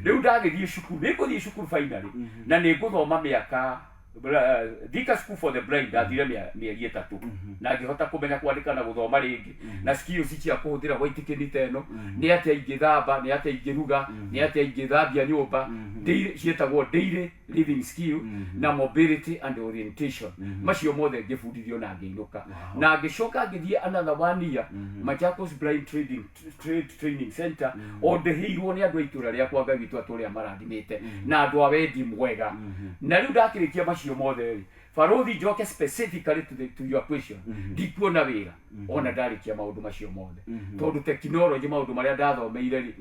Rĩu ndagĩthiĩ cukuru, nĩ ngũthiĩ cukuru finally, na nĩ ngũthoma mĩaka Thika School for the Blind. Ndathire mĩeri 3 na ngĩhota kũmenya kwandĩka na gũthoma rĩngĩ, na skills cia kũhũthĩra white kĩni ta ĩno, nĩ atĩa ingĩthamba, nĩ atĩa ingĩruga, nĩ atĩa ingĩthambia nyũmba. Ciĩtagwo daily living skill na mobility and orientation. Macio mothe ngĩbundithio na ngĩinũka na ngĩcoka ngĩthiĩ another one year Machakos Blind Trade Training Center, o ndĩhĩirwo nĩ andũ a itũra rĩakwa. Ngai witũ atũrĩa marathimĩte na andũ a wendi mwega. Na rĩu ndakĩrĩkia macio mothe rĩ, barothi, njoke specifically to your question, ndikuona wĩra ona ndarĩkia maũndũ macio mothe, tondũ technology, maũndũ marĩa ndathomeire rĩ,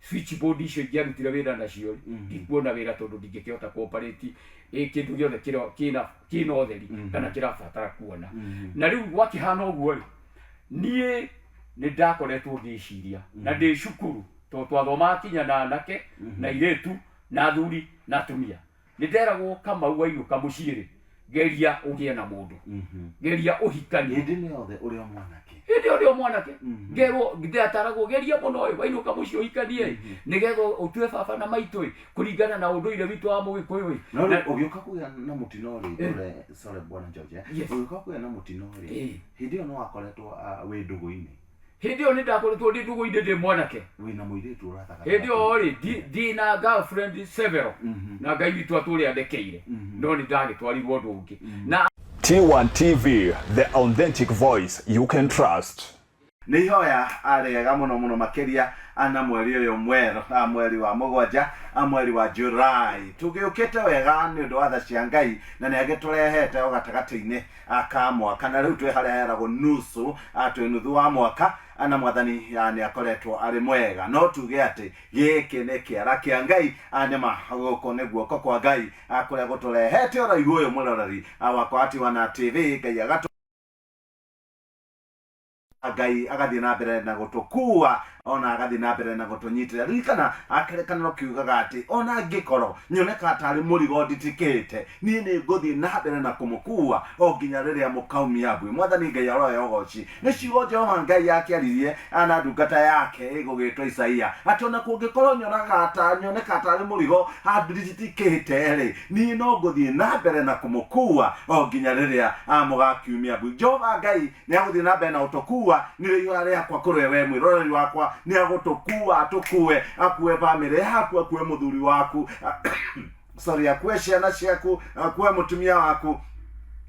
switchboard icio ingĩarutire wĩra nacio rĩ, ndikuona wĩra tondũ ndingĩkĩhota kũoperate ĩ kĩndũ gĩothe kĩna ũtheri kana kĩrabatara kuona. Na rĩu gwakĩhana ũguo rĩ, niĩ nĩ ndakoretwo ngĩciria na ndĩ cukuru, tondũ twathomaga kinya na anake na airĩtu na athuri na atumia, nĩ nderagwo, "Kamau, wainũka mũciĩ rĩ, geria ũgĩe na mũndũ, geria ũhikanie." Hĩndĩ ĩno yothe ũrĩ o mwanake? Hĩndĩ ĩyo ndĩ o mwanake. Ngerwo, ndataragwo, geria mũno ĩ, wainũka mũciĩ ũhikanie ĩ, nĩgetha ũtue baba na maitũ ĩ, kũringana na ũndũire witũ wa Mũgĩkũyũ ĩ. No rĩu ũgĩũka kũgĩa na mũtino rĩ, sorry bwana George, eh? Yes. Ũgĩũka kũgĩa na mũtino rĩ, hĩndĩ ĩyo nĩ wakoretwo wĩ ndũgũ-inĩ? Hĩndĩ ĩyo nĩ ndakoretwo ndĩ ndũgũ-inĩ ndĩ mwanake. Wĩna mũirĩtu ũrathaga? Hĩndĩ ĩyo rĩ, ndĩ na girlfriend several, na Ngai witũ atũrĩa ndekeire, no nĩ ndagĩtwarirwo ũndũ ũngĩ na T1 TV, the authentic voice you can trust. Nĩ ihoya rĩega mũno mũno makĩria na mweri ũyũ mwerũ, mweri wa 7, mweri wa July. Tũgĩũkĩte wega nĩ ũndũ wa tha cia Ngai, na nĩ agĩtũrehete o gatagatĩ-inĩ ka mwaka, na rĩu twĩ harĩa heragwo nusu, twĩ nuthu wa mwaka, na Mwathani nĩ akoretwo arĩ mwega. No tuge atĩ gĩkĩ nĩ kĩara kĩa Ngai, nĩma gũkũ nĩ guoko kwa Ngai kũrĩa gũtũrehete ũraihu ũyũ. Mũroreri wakwa wa T1 TV, Ngai agatũ Ngai agathiĩ na mbere na gũtũkua, ona agathiĩ na mbere na gũtũnyitĩra. Ririkana kĩrĩkanĩro kiugaga atĩ ona ngĩkorwo nyoneka tarĩ mũrigo nditikĩte, niĩ nĩ ngũthiĩ na mbere na kũmũkua o nginya rĩrĩa mũkaumia mbuĩ. Mwathani Ngai aroe ũgoci. Nĩ ciugo Jehova Ngai yakĩaririe na ndungata yake ĩgũgĩtwo Isaia, atĩ ona kũngĩkorwo nyonaga ta nyoneka tarĩ mũrigo nditikĩte rĩ, niĩ no ngũthiĩ na mbere na kũmũkua o nginya rĩrĩa mũgakiumia mbuĩ. Jehova Ngai nĩ agũthiĩ na mbere na gũtũkua. Nĩrĩo ihoya rĩakwa kũrĩ we mwĩroreri wakwa, nĩ agũtũkua, atũkue, akue bamĩrĩ yaku, akue mũthuri waku, sorry, akue ciana ciaku, akue mũtumia waku,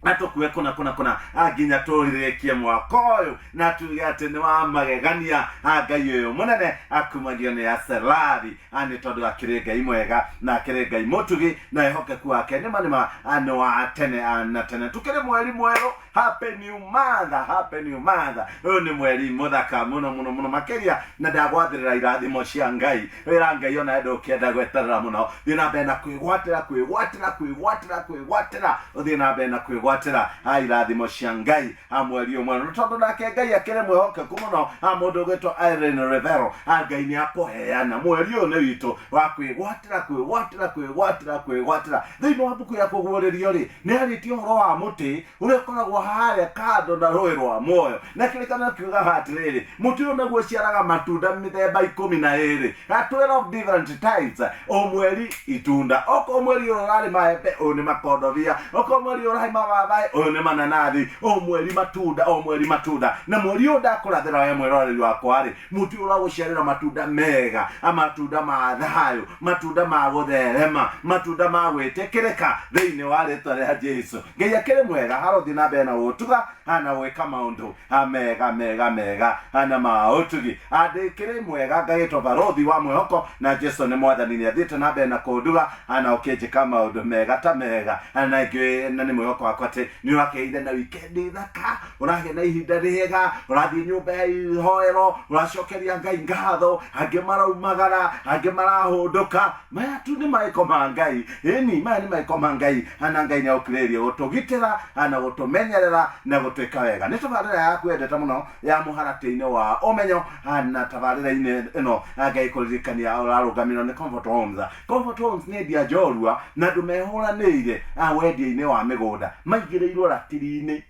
atũkue kũna kũna kũna nginya tũrĩrĩkie mwaka ũyũ na tuge atĩ nĩ wa magegania. Ngai ũyũ mũnene akumagio nĩ acelari, nĩ tondũ akĩrĩ Ngai mwega na akĩrĩ Ngai mũtugi, na ehokeku wake nĩma nĩma nĩ wa tene na tene. Tũkĩrĩ mweri mwerũ. Happy new month, happy new month. Ũyũ nĩ mweri mũthaka mũno mũno mũno makĩria, na ndagwathĩrĩra irathimo cia Ngai. Wĩra Ngai ona ndũkĩenda gweterera mũno, thiĩ na mbere na kwĩgwatĩra, kwĩgwatĩra, kwĩgwatĩra, kwĩgwatĩra, ũthiĩ na mbere na kwĩgwatĩra irathimo cia Ngai mweri ũyũ mwerũ, tondũ nake Ngai akĩrĩ mwĩhokeku mũno. Mũndũ ũgwĩtwo Irene Revero, Ngai nĩ akũheana. Mweri ũyũ nĩ witũ wa kwĩgwatĩra, kwĩgwatĩra, kwĩgwatĩra, kwĩgwatĩra. Thĩinĩ wa mbuku ya Kũguũrĩrio rĩ, nĩ arĩtie ũhoro wa mũtĩ ũrĩa ũkoragwo harĩa kando na rũĩ rwa muoyo, na kĩrĩkanĩro kiugaga atĩrĩrĩ, mũtĩ ũyũ naguo ũciaraga matunda mĩthemba 12, 12 different types, o mweri itunda. Okorwo mweri ũyũ ũrarĩ maembe, ũyũ nĩ makondobia. Okorwo mweri ũyũ ũrarĩ mababaĩ, ũyũ nĩ mananathi. O mweri matunda, o mweri matunda. Na mweri ũyũ ndakũrathĩra we mwĩroreri wakwa rĩ, mũtĩ ũyũ ũragũciarĩra matunda mega, matunda ma thayũ, matunda ma gũtherema, matunda ma gwĩtĩkĩrĩka thĩinĩ wa rĩtwa rĩa Jesu. Ngai akĩrĩ mwega, harothiĩ na mbere na gũtuga na gwĩka maũndũ mega mega mega na ma ũtugi. Ndĩkĩrĩ mwega, ngagĩtwo barothi wa mwĩhoko, na Jesu nĩ Mwathani. Nĩ athiĩte na mbere na kũnduga na ũkĩnjĩka maũndũ mega ta mega na ingĩ, na nĩ mwĩhoko wakwa atĩ nĩ ũrakĩgĩire na wikendi thaka, ũragĩa na ihinda rĩega, ũrathiĩ nyũmba ya ihoero, ũracokeria Ngai ngatho. Angĩ maraumagara, angĩ marahũndũka. Maya tu nĩ maĩko ma Ngai. Ĩni, maya nĩ maĩko ma Ngai, na Ngai nĩ agũkirĩrĩria gũtũgitĩra na gũtũmenyerera. Gũtherera na gũtuĩka wega. Nĩ tabarĩra yaku wendete mũno ya mũharatĩ-inĩ wa ũmenyo, na tabarĩra-inĩ ĩno Ngai kũririkania ũrarũgamĩrĩrwo nĩ Comfort Homes. Comfort Homes nĩ endia njorua na andũ mehũranĩire wendia-inĩ wa mĩgũnda, maigĩrĩirwo ratiri-inĩ,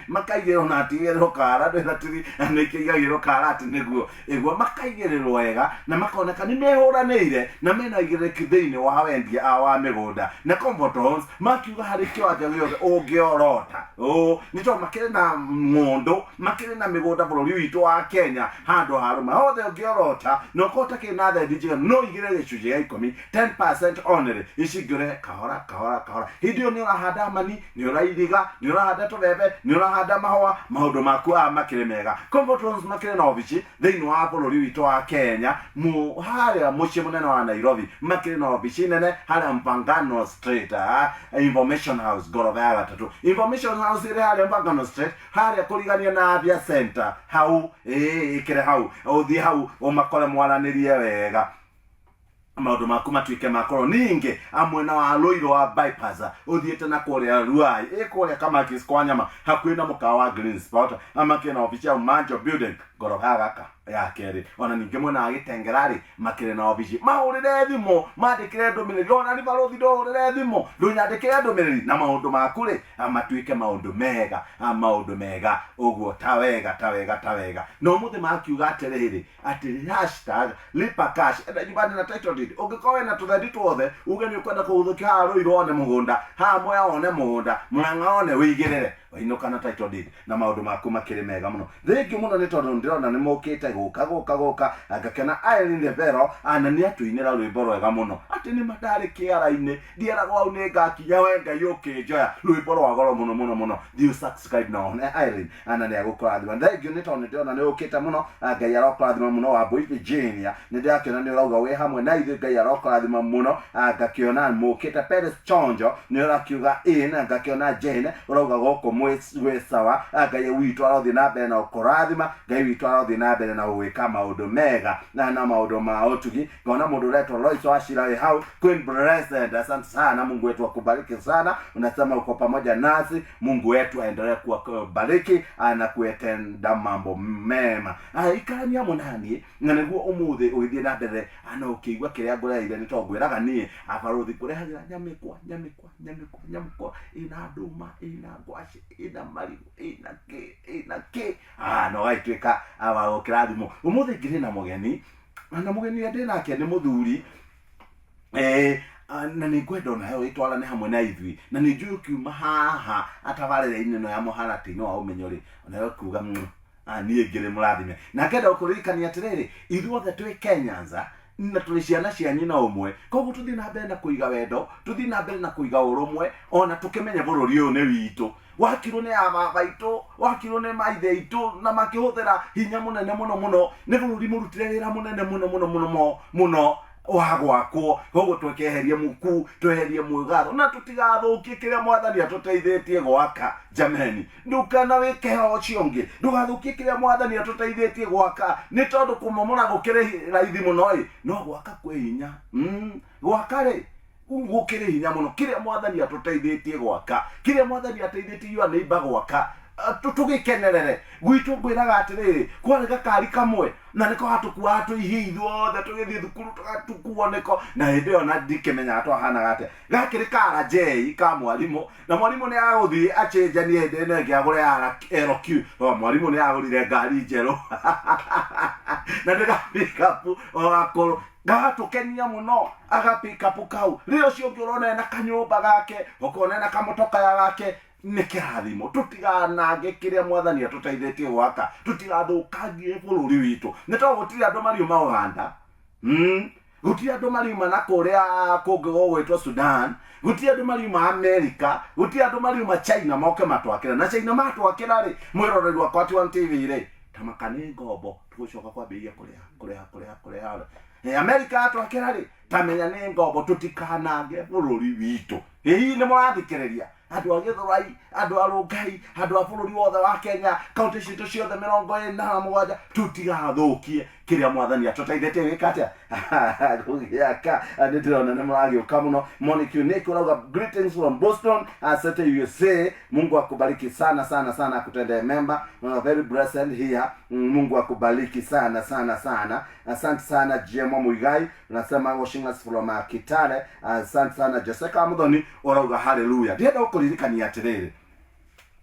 makaigĩrĩrwo na atigĩrĩrwo kara ndũĩ ratiri nĩ kĩigagĩrwo kara atĩ nĩguo ĩguo makaigĩrĩrwo wega na makoneka nĩ mehũranĩire na mena ũigĩrĩrĩki thĩinĩ wa wendia wa mĩgũnda. Na Comfort Homes makiuga harĩ kĩwanja gĩothe ũngĩorota ũ nĩ tondũ makĩrĩ na ng'ũndũ, makĩrĩ na mĩgũnda bũrũri witũ wa Kenya handũ harũma hothe ũngĩorota na ũkorwo ũtakĩrĩ na thendi njiganu no ũigĩrĩre gĩcunjĩ gĩa ikũmi, 10% only, ici ingĩ ũrĩhe kahora kahora kahora. Hĩndĩ ĩyo nĩ ũrahanda mani, nĩ ũrairiga, nĩ ũrahanda tũbebe, nĩ ũrahanda mahũa, maũndũ maku aya makĩrĩ mega. Comfort Homes makĩrĩ na obici thĩinĩ wa bũrũri witũ wa Kenya, mu harĩa mũciĩ mũnene wa Nairobi, makĩrĩ na obici nene harĩa Mpangano Street, Information House, ngoroba ya gatatũ. Information House ĩrĩ harĩa Mpangano Street, harĩa kũrigania na Afya Center, hau, ĩĩ, ĩkĩrĩ hau, ũthiĩ hau ũmakore mwaranĩrie wega, maũndũ maku matuĩke makorwo. Ningĩ mwena wa Ruiru wa bypass ũthiĩte na kũrĩa Ruai, ĩ kũrĩa Kamakis kwa nyama, hakuhĩ na mũkawa wa Green Spot, makĩrĩ na obici ya Manjo Building, ngoroba ya gaka ya kerĩ. Ona ningĩ mwena wa Gĩtengera rĩ, makĩrĩ na obici. Mahũrĩre thimũ, mandĩkĩre ndũmĩrĩri, ona nĩ barũthi ndũhũrĩre thimũ, ndũnyandĩkĩre ndũmĩrĩri, na maũndũ maku rĩ matuĩke maũndũ mega, maũndũ mega ũguo, ta wega ta wega ta wega. Na ũmũthĩ makiuga atĩrĩrĩ, atĩ hashtag lipa cash, enda nyumbani na title deed. Ũngĩkorwo wĩna tũthendi tuothe, uge nĩ ũkwenda kũguthũkia haha Ruiru one mũgũnda, haha Mwea one mũgũnda, Murang'a one, wĩigĩrĩre wainũka na title deed na maũndũ maku makĩrĩ mega mũno. Thengiũ mũno nĩ tondũ ndĩrona nĩ mũkĩte gũka gũka gũka, ngakena. Irene Revero na nĩ atũinĩra rwĩmbo rwega mũno, atĩ nĩ ma ndarĩ kĩara-inĩ, ndieragwo hau nĩ ngakinya, we Ngai ũkĩnjoya. Rwĩmbo rwa goro mũno mũno mũno. Thiĩ subscribe na one Irene na nĩ agũkũrathima. Thengiũ nĩ tondũ nĩ ndĩrona nĩ ũkĩte mũno. Ngai arokũrathima mũno. Wambui Virginia, nĩ ndĩrakĩona nĩ ũrauga wĩ hamwe na ithuĩ, Ngai arokũrathima mũno. Ngakĩona mũkĩte. Peres Chonjo nĩ ũrakiuga ĩ, na ngakĩona Jane ũrauga gũkũ gwĩ sawa. Ngai witũ arothiĩ na mbere na gũkũrathima, Ngai witũ arothiĩ na mbere na gũgwĩka maũndũ mega na maũndũ ma ũtugi. Ngona mũndũ ũretwo Lois Wachira wĩ hau. Queen Blessed, asante sana, Mungu wetu akubariki sana. Unasema uko pamoja nasi, Mungu wetu aendelee kuwabariki na kuetenda mambo mema. Ikarania hamwe na niĩ na nĩguo ũmũthĩ ũgĩthiĩ na mbere na ũkĩigua kĩrĩa ngũreheire, nĩ tondũ ngwĩraga niĩ abarũthi ngũrehagĩra nyamĩkwa nyamĩkwa nyamĩkwa nyamĩkwa ĩna ndũma, ĩna ngwacĩ, ĩna marigũ, ĩna kĩ ĩna kĩ, na ũgagĩtuĩka wa gũkĩrathimwo. Ũmũthĩ ngĩrĩ na mũgeni, na mũgeni ũrĩa ndĩ nake nĩ mũthuri, na nĩ ngwenda onawe ũgĩtwarane hamwe na ithuĩ, na nĩ njũĩ ũkiuma haha atabarĩra-inĩ ĩno ya mũharatĩ-inĩ wa ũmenyo rĩ, onawe ũkiuga, niĩ ngĩrĩ mũrathime." Na ngenda gũkũririkania atĩrĩrĩ, ithuothe twĩ Kenyans na tũrĩ ciana cia nyina ũmwe, koguo tũthiĩ na mbere na kũiga wendo, tũthiĩ na mbere na kũiga ũrũmwe, ona tũkĩmenye bũrũri ũyũ nĩ witũ, wakirwo nĩ ababa aitũ, wakirwo nĩ maithe aitũ, na makĩhũthĩra hinya mũnene mũno mũno. Nĩ bũrũri mũrutĩre wĩra mũnene mũno mũno mũno mũno wa gwakwo. Koguo twekeherie muku, tweherie mwĩgatho, na tũtigathũkie kĩrĩa Mwathani atũteithĩtie gwaka. Jameni, ndũkana wĩke ũcio ũngĩ, ndũgathũkie kĩrĩa Mwathani atũteithĩtie gwaka, nĩ tondũ kũmomora gũkĩrĩ raithi mũno ĩ, no gwaka kwĩ hinya. Gwaka rĩ gũkĩrĩ hinya mũno. Kĩrĩa Mwathani atũteithĩtie gwaka, kĩrĩa Mwathani ateithĩtie your neighbor gwaka, tũgĩkenerere gwitũ. Ngwĩraga atĩrĩrĩ, kwarĩ gakari kamwe na nĩko gatũkuaga tũihie ithuothe tũgĩthiĩ thukuru, tũgatukuo nĩko, na hĩndĩ ĩyo na ndikĩmenyaga twahanaga atĩa. Gakĩrĩ kara njei ka mwarimũ, na mwarimũ nĩ agũthiĩ achenjanie hĩndĩ ĩno ĩngĩ agũre LQ. O, mwarimũ nĩ agũrire ngari njerũ na nĩ ga pickup o gakũrũ gagatũkenia mũno, aga pickup kau. Rĩrĩa ũcio ũngĩ ũrona ena kanyũmba gake, ũkona ena kamũtokaya gake, nĩ kĩrathimo. Tũtiganange kĩrĩa Mwathani atũteithĩtie gwaka, tũtigathũkangie bũrũri witũ, nĩ tondũ gũtirĩ andũ mariuma Uganda, gũtirĩ andũ mariuma na kũrĩa kũngĩ gũgwĩtwo Sudan, gũtirĩ andũ mariuma America, gũtirĩ andũ mariuma China moke matwakĩra. Na China matwakĩra rĩ, mwĩroreri wakwa T1 TV rĩ, tamaka nĩ ngombo tũgũcoka kwambĩrĩria kũrĩha kũrĩha kũrĩha kũrĩha. America yatwakĩra rĩ, tamenya nĩ ngombo. Tũtikanange bũrũri witũ. Hihi nĩ mũrathikĩrĩria, andũ a Gĩthũrai, andũ a Rũngai, andũ a bũrũri wothe wa Kenya, kaunti citũ ciothe 47? Tũtigathũkie. Kĩrĩa Mwathani atũteithĩtie gwĩka atĩa? Gũgĩaka. Nĩ ndĩrona nĩ mũragĩũka mũno. Monique Unique ũrauga, "Greetings from Boston, City, USA. Mungu akubariki sana sana sana, akutendee mema. Very blessed here. Mungu akubariki sana sana sana." Asante sana. Jemo Muigai unasema, "Watching us from Kitale." Asante sana. Jessica Muthoni ũrauga, "Hallelujah." Ndĩrenda gũkũririkania atĩrĩrĩ,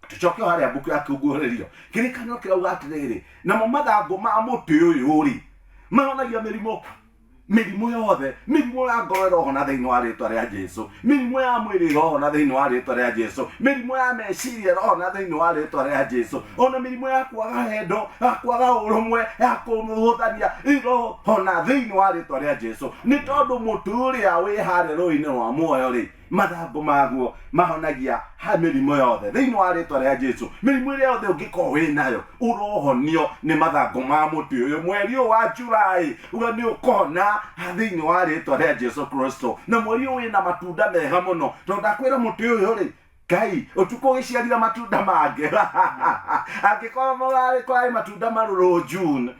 tucoke o harĩa mbuku ya kĩguũrĩrio, kĩrĩkanĩro kĩrauga atĩrĩrĩ, namo mathangũ ma mũtĩ ũyũ rĩ, mahonagia mĩrimũ yothe. Mĩrimũ ya ngoro ĩrohona thĩinĩ wa rĩtwa rĩa Jesu, mĩrimũ ya mwĩrĩ ĩrohona thĩinĩ wa rĩtwa rĩa Jesu, mĩrimũ ya meciria ĩrohona thĩinĩ wa rĩtwa rĩa Jesu, ona mĩrimũ ya kwaga wendo, ya kwaga ũrũmwe, ya kũhũthania irohona thĩinĩ wa rĩtwa rĩa Jesu, nĩ tondũ mũtĩ ũrĩa wĩ harĩa rũĩ-inĩ rwa muoyo rĩ, mathangũ maguo mahonagia ha mĩrimũ yothe thĩinĩ wa rĩtwa rĩa Jesu. Mĩrimũ ĩrĩa yothe ũngĩkorwo wĩ nayo, ũrohonio nĩ mathangũ ma mũtĩ ũyũ. Mweri ũyũ wa Julai uga nĩ ũkona thĩinĩ wa rĩtwa rĩa Jesu Kristo. Na mweri ũyũ wĩna matunda mega mũno, tondũ ndakwĩra mũtĩ ũyũ rĩ, Ngai ũtukũ ũgĩciarire matunda mangĩ. Angĩkorwo mũrarĩ kwarĩ matunda marũrũ June,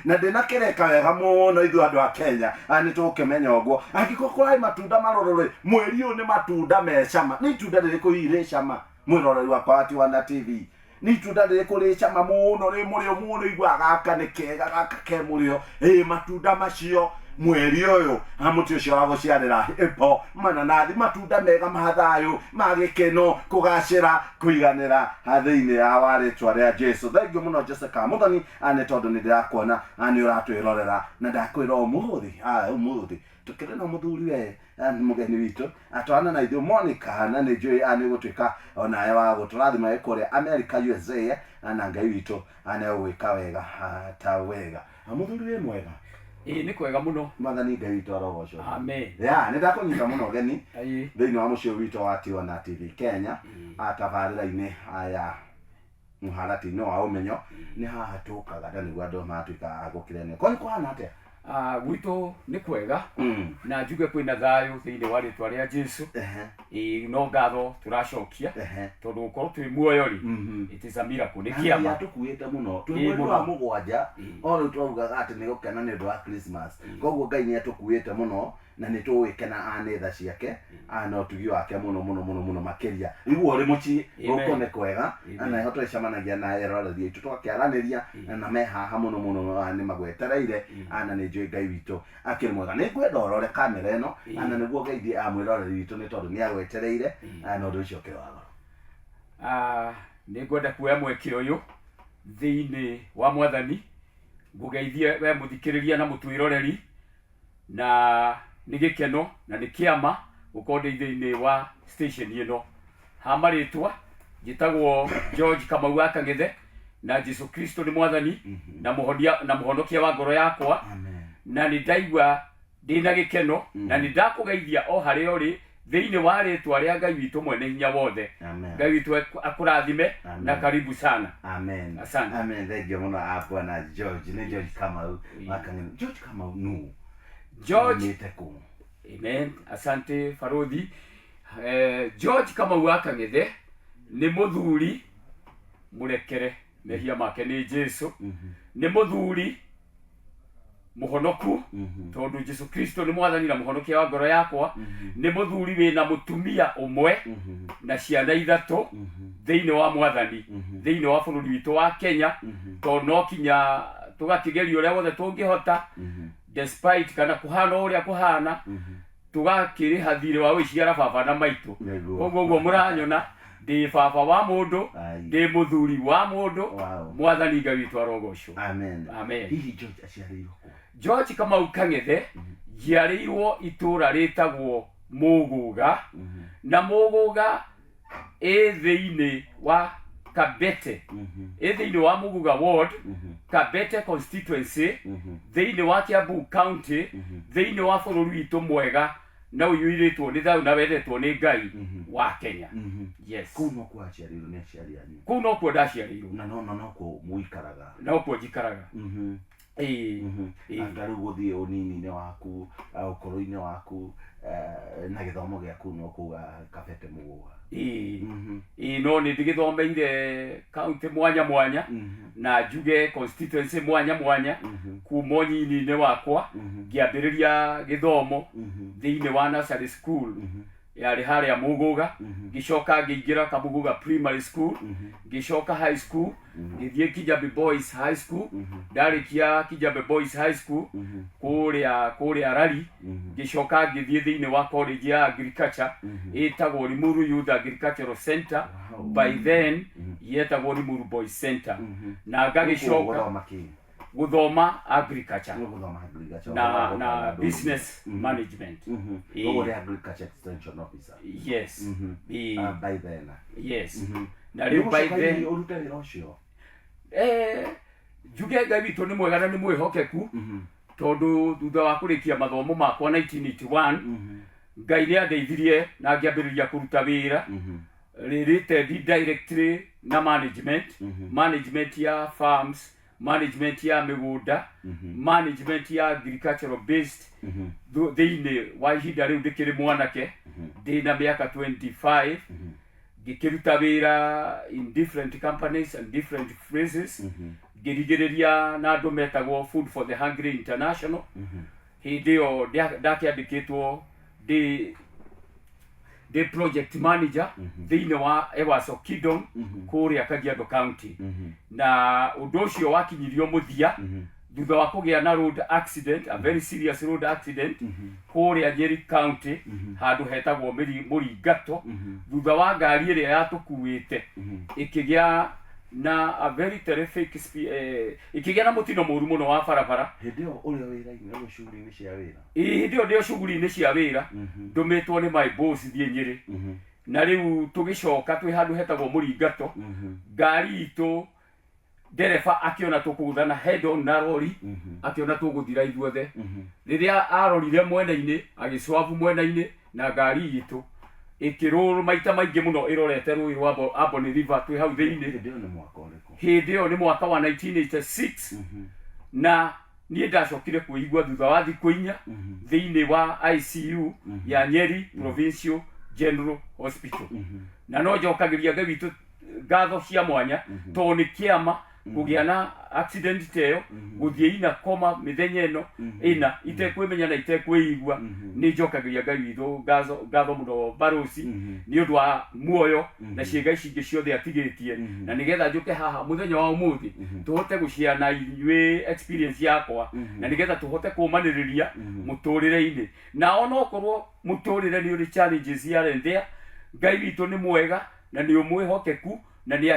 na ndĩnakĩreka wega mũno, ithuĩ andũ a Kenya nĩ tũgũkĩmenya ũguo. Angĩkorwo kũrarĩ matunda marũrũ rĩ, mweri ũyũ nĩ matunda me cama. Nĩ itunda rĩrĩkũ hihi rĩ cama, mwĩroreri wakwa wa Tiwana TV? Nĩ itunda rĩrĩkũ rĩ cama mũno, rĩ mũrĩo mũno, iguaga gaka nĩ kega, gaka ke mũrĩo? Ĩ matunda macio mweri ũyũ, mũtĩ ũcio wa gũciarĩra apple, mananathi, matunda mega ma thayũ, ma gĩkeno, kũgacĩra, kũiganĩra thĩinĩ ya wa rĩtwa rĩa Jesu. Thengiũ mũno, Jessica Mũthoni, nĩ tondũ nĩ ndĩrakuona nĩ ũratwĩrorera. Na ndakwĩra ũmũthĩ tũkĩrĩ na mũthuri we nĩ mũgeni witũ atwarana na ithuĩ, Monica, na nĩ njũĩ nĩ ũgũtuĩka onawe wa gũtũrathima wĩ kũrĩa America, USA, na Ngai witũ nĩ egũgwĩka wega ta wega. Mũthuri, wĩ mwega? Ĩĩ, nĩ kwega mũno. Mwathani Ngai witũ arogocwo. Amen. Ya nĩ ndakũnyita mũno ũgeni thĩinĩ wa mũciĩ witũ wa Tiwana TV Kenya, tabarĩra-inĩ ya mũharatĩ-inĩ wa ũmenyo. Nĩ haha tũkaga na nĩguo andũ matuĩka a gũkĩrenia. Kwanyu kũhana atĩa? Gwitũ nĩ kwega, na njuge kwĩna thayũ thĩinĩ wa rĩtwa rĩa Jesu. Ĩĩ, no ngatho tũracokia, tondũ gũkorwo twĩ muoyo rĩ, it is a miracle, nĩ Na kĩama. Atũkuĩte mũno twĩ Ĩĩ, mweri wa mũno. 7. O rĩu twaugaga atĩ nĩ gũkena nĩ ũndũ wa Christmas. Koguo Ngai nĩ atũkuĩte mũno na nĩ tũgũgĩkena nĩ tha ciake na ũtugi wake mũno mũno mũno mũno makĩria. Igua ũrĩ mũciĩ. Amen. Gũkũ nĩ kwega. Amen. Na nĩho tũgĩcemanagia na eroreri aitũ, tũgakĩaranĩria na me haha mũno mũno, nĩ magwetereire. Na nĩ njũĩ Ngai witũ akĩrĩ mwega. Nĩ ngwenda ũrore kamera ĩno na nĩguo geithie mwĩroreri witũ, nĩ tondũ nĩ agwetereire, na ũndũ ũcio ũkĩrĩ wa goro. Nĩ ngwenda kuoya mweke ũyũ thĩinĩ wa Mwathani ngũgeithie we mũthikĩrĩria na mũtwĩroreri, na nĩ gĩkeno na nĩ kĩama gũkorwo ndĩ thĩinĩ wa station ĩno. Ha marĩtwa njĩtagwo George Kamau wa Kang'ethe, na Jesu Kristo nĩ Mwathani na mũhonia na mũhonokia wa ngoro yakwa. Amen. Na nĩ ndaigua ndĩna gĩkeno na nĩ ndakũgeithia o harĩa ũrĩ thĩinĩ wa rĩtwa rĩa Ngai witũ mwene hinya wothe. Amen. Ngai witũ akũrathime. Amen. Na karibu sana. Amen. Asante. Amen. Thank you mũno, bwana George. Nĩ George Kamau wa Kang'ethe. George Kamau nũ? George. Umĩte kũ? Amen. Asante, Farodhi. George Kamau wa Kang'ethe nĩ mũthuri mũrekere mehia make nĩ Jesu, nĩ mũthuri mũhonoku, tondũ Jesu Kristo nĩ Mwathani na mũhonokia wa ngoro yakwa. Nĩ mũthuri wĩna mũtumia ũmwe na ciana ithatũ thĩinĩ wa Mwathani, thĩinĩ wa bũrũri witũ wa Kenya, tondũ no kinya tũgakĩgeria ũrĩa wothe tũngĩhota, despite kana kũhana o ũrĩa kũhana, tũgakĩrĩha thirĩ wa gũciara baba na maitũ. Koguo ũguo mũranyona, ndĩ baba wa mũndũ, ndĩ mũthuri wa mũndũ. Mwathani Ngai witũ arogocwo. Amen. Amen. Hihi George aciarĩirwo kũ? George Kamau Kang'ethe njiarĩirwo itũũra rĩtagwo Mũgũga, na Mũgũga ĩ thĩinĩ wa Kabete, ĩ thĩinĩ wa Mũgũga ward, Kabete constituency, thĩinĩ wa Kiambu County, thĩinĩ wa bũrũri witũ mwega na ũiyũirĩtwo nĩ thayũ na wendetwo nĩ Ngai wa Kenya. Yes. Kũu nokuo aciarĩirwo nĩ aciari anyu? Kũu nokuo ndaciarĩirwo. Na nokuo mũikaraga? Nokuo njikaraga. Ĩĩ, ĩĩ. After rĩu gũthiĩ ũnini-inĩ waku, ũkũrũ-inĩ waku, na gĩthomo gĩaku no kuga Kabete Mũgũa. Ĩĩ. Ĩĩ, no nĩ ndĩgĩthomeire kaunti mwanya mwanya na njuge constituency mwanya mwanya kuma ũnyinyi-inĩ wakwa ngĩambĩrĩria gĩthomo thĩinĩ wa nursery school yarĩ harĩa Mũgũga, ngĩcoka ngĩingĩra Kamũgũga primary school, ngĩcoka high school, ngĩthiĩ Kijabe Boys High School. Ndarĩkia Kijabe Boys High School kũrĩa Rari, ngĩcoka ngĩthiĩ thĩinĩ wa college ya agriculture ĩtagwo Limuru Youth Agricultural Center. By then yetagwo Limuru Boys Center, na ngagĩcoka Gũthoma kĩ? Gũthoma agriculture. Gũthoma agriculture. Na Gũthoma na gũthoma business management. Ĩĩ. Ũguo nĩ agriculture extension officer. Yes. Ĩĩ. By then. Yes, na rĩu by Nĩgũcoka then hihi ũrute wĩra ũcio? Njuge Ngai witũ nĩ mwega na nĩ mwĩhokeku, tondũ thutha wa kũrĩkia mathomo makwa 1981, Ngai nĩ andeithirie na ngĩambĩrĩria kũruta wĩra related directly na management ya farms, management ya mĩgũnda, management ya agricultural based. Thĩinĩ wa ihinda rĩu ndĩkĩrĩ mwanake, ndĩna mĩaka 25, ngĩkĩruta wĩra in different companies and different places, ngĩrigĩrĩria na andũ metagwo Food for the Hungry International. Hĩndĩ ĩyo ndakĩandĩkĩtwo ndĩ project manager thĩinĩ wa Ewaso Kingdom kũrĩa Kajiado County, na ũndũ ũcio wakinyirio mũthia thutha wa kũgĩa na road accident, a very serious road accident kũrĩa Nyeri County, handũ hetagwo Mũringato, thutha wa ngari ĩrĩa yatũkuĩte ĩkĩgĩa na a very terrific ĩkĩgĩa na mũtino mũru mũno wa barabara. Hĩndĩ ĩyo ũrĩ wĩra-inĩ, ũrĩ shughuli-inĩ cia wĩra? Ĩĩ, hĩndĩ ĩyo ndĩ o shughuli-inĩ cia wĩra, ndũmĩtwo nĩ my boss thiĩ Nyĩrĩ, na rĩu tũgĩcoka twĩ handũ hetagwo Mũringato, ngari itũ ndereba akĩona tũkũgũthana head on na rori, akĩona tũgũthira ithuothe. Rĩrĩa arorire mwena-inĩ, agĩcwabu mwena-inĩ na ngari itũ ĩkĩrũrũ maita maingĩ mũno ĩrorete rũĩ rwa Amboni River twĩ hau thĩinĩ. Hĩndĩ ĩyo nĩ mwaka ũrĩkũ? Hĩndĩ ĩyo nĩ mwaka wa 1986, na niĩ ndacokire kwĩigua thutha wa thikũ 4 thĩinĩ wa ICU ya Nyeri Provincial General Hospital. Na no njokagĩria Ngai witũ ngatho cia mwanya, tondũ nĩ kĩama kũgĩa na accident ta ĩyo, gũthiĩ ina koma mĩthenya ĩno ĩna itekwĩmenya na itekwĩigua. Nĩ njokagĩria Ngai witũ ngatho mũno, barosi, nĩ ũndũ wa muoyo na ciĩga ici ingĩ ciothe atigĩtie, na nĩgetha njũke haha mũthenya wa ũmũthĩ tũhote gũshare na inyuĩ experience yakwa, na nĩgetha tũhote kũmanĩrĩria mũtũrĩre-inĩ. Na onokorwo mũtũrĩre nĩ ũrĩ challenges here and there, Ngai witũ nĩ mwega na nĩ ũmwĩhokeku, na nĩ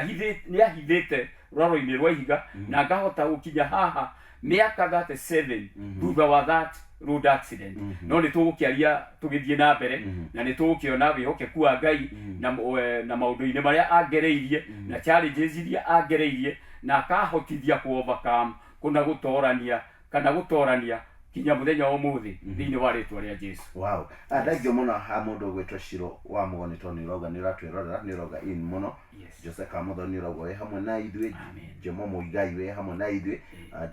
ahithĩte rwaro-inĩ rwa ihiga, na ngahota gũkinya haha mĩaka 37 thutha wa that road accident. No nĩ tũgũkĩaria tũgĩthiĩ na mbere, na nĩ tũgũkĩona wĩhokeku wa Ngai na maũndũ-inĩ marĩa angereirie na challenges iria angereirie na akahotithia ku overcome kuna gũtorania kana gũtorania kinya mũthenya wa ũmũthĩ thĩinĩ wa rĩtwa rĩa Jesu. Wow. Thengio mũno ha mũndũ ũgwĩtwo Shiro wa Mũgoni, tondũ nĩ ũrauga nĩ ũratwĩrorera, nĩ ũrauga in mũno. Jose Kamotho nĩ ũrauga wĩ hamwe na ithuĩ. Amen. Jomo Mũigai wĩ hamwe na ithuĩ.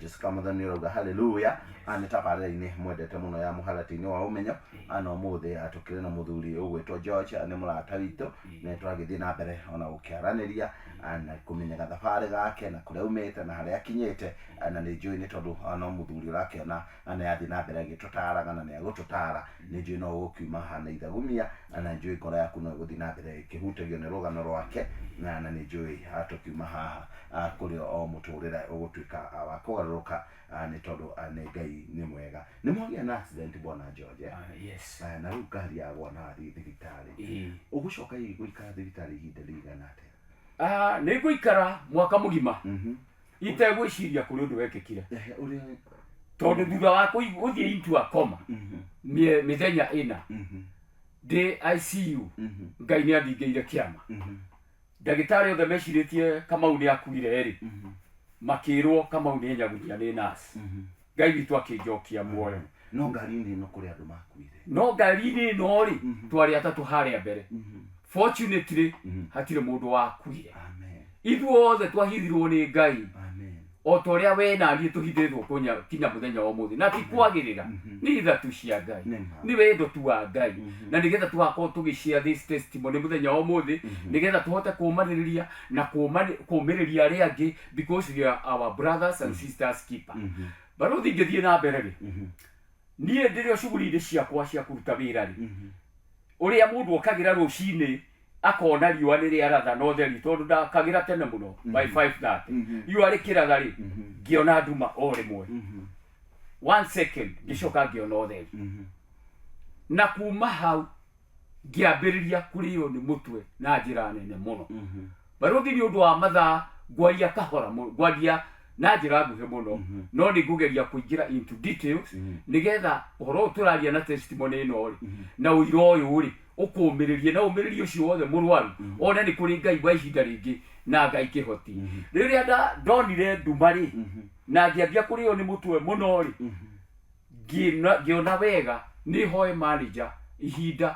Jose Kamotho nĩ ũrauga haleluya. Nĩ tabarĩra-inĩ mwendete mũno ya mũharatĩ-inĩ wa ũmenyo. Na ũmũthĩ tũkĩrĩ na mũthuri ũgwĩtwo George, nĩ mũrata witũ, na tũragĩthiĩ na mbere ona gũkĩaranĩria, na kũmenya gathabarĩ gake na kũrĩa aumĩte na harĩa akinyĩte. Na nĩ njũĩ nĩ tondũ no mũthuri ũrakĩona, nĩ athiĩ na mbere agĩtũtaraga na nĩ agũtũtara. Nĩ njũĩ no ũgũkiuma haha na ithagumia, na njũĩ ngoro yaku no ĩgũthiĩ na mbere ĩkĩhutagio nĩ rũgano rwake, na nĩ njũĩ tũkiuma haha kũrĩ o mũtũrĩre ũgũtuĩka wa kũgarũrũka, nĩ tondũ nĩ Ngai nĩ mwega. Nĩ mwagĩa na accident, bwana George, eh? Yes. Na rĩu ngari yagwa na wathiĩ thibitarĩ. Ĩĩ. Ũgũcoka hihi gũikara thibitarĩ ihinda rĩigana atĩa? Nĩ ngũikara mwaka mũgima itegwĩciria kũrĩ ũndũ wekĩkire. Ehe, ũrĩa Tondũ thutha wa gũthiĩ into a coma mĩthenya 4 ndĩ ICU, Ngai nĩ andingĩire kĩama. Ndagĩtarĩ othe mecirĩtie Kamau nĩ akuire rĩ, makĩrwo Kamau nĩ enyagunyia nĩ nurse. Ngai witũ akĩnjokia muoyo. No ngari-inĩ ĩno kũrĩ andũ makuire? No ngari-inĩ ĩno rĩ, twarĩ atatũ harĩa mbere. Fortunately hatirĩ mũndũ wakuire. Amen. Ithuothe twahithirwo nĩ Ngai. Amen. O ta ũrĩa we na niĩ tũhithĩtwo kũnya kinya mũthenya wa ũmũthĩ na ti kwagĩrĩra, nĩ tha tu cia Ngai, nĩ wendo tu wa Ngai, na nĩgetha tũgakorwo tũgĩ share this testimony mũthenya wa ũmũthĩ, nĩgetha tũhote kũũmanĩrĩria na kũũmĩrĩria arĩa angĩ, because we are our brothers and sisters keeper. Barũthi, ngĩthiĩ na mbere rĩ, niĩ ndĩrĩ o cuguri-inĩ ciakwa cia kũruta wĩra rĩ, ũrĩa mũndũ okagĩra rũcinĩ akona riũa nĩ rĩaratha na ũtheri, tondũ ndakagĩra tene mũno by 5:30, riũa rĩkĩratha rĩ, ngĩona nduma o rĩmwe, one second, ngĩcoka ngĩona ũtheri, na kuma hau ngĩambĩrĩria kũrĩo nĩ mũtwe na njĩra nene mũno. Barũthi, nĩ ũndũ wa mathaa, ngwaria kahora mũno, ngwaria na njĩra nguhĩ mũno, no nĩ ngũgeria kũingĩra into details nĩgetha ũhoro ũyũ tũraria na testimony ĩno rĩ, na ũira ũyũ rĩ, ũkũmĩrĩrie na ũmĩrĩrie ũcio wothe mũrwaru one nĩ kũrĩ Ngai wa ihinda rĩngĩ na Ngai kĩhoti. Rĩrĩa ndonire nduma rĩ, na ngĩambia kũrĩo nĩ mũtwe mũno rĩ, ngĩona wega nĩ hoe manager ihinda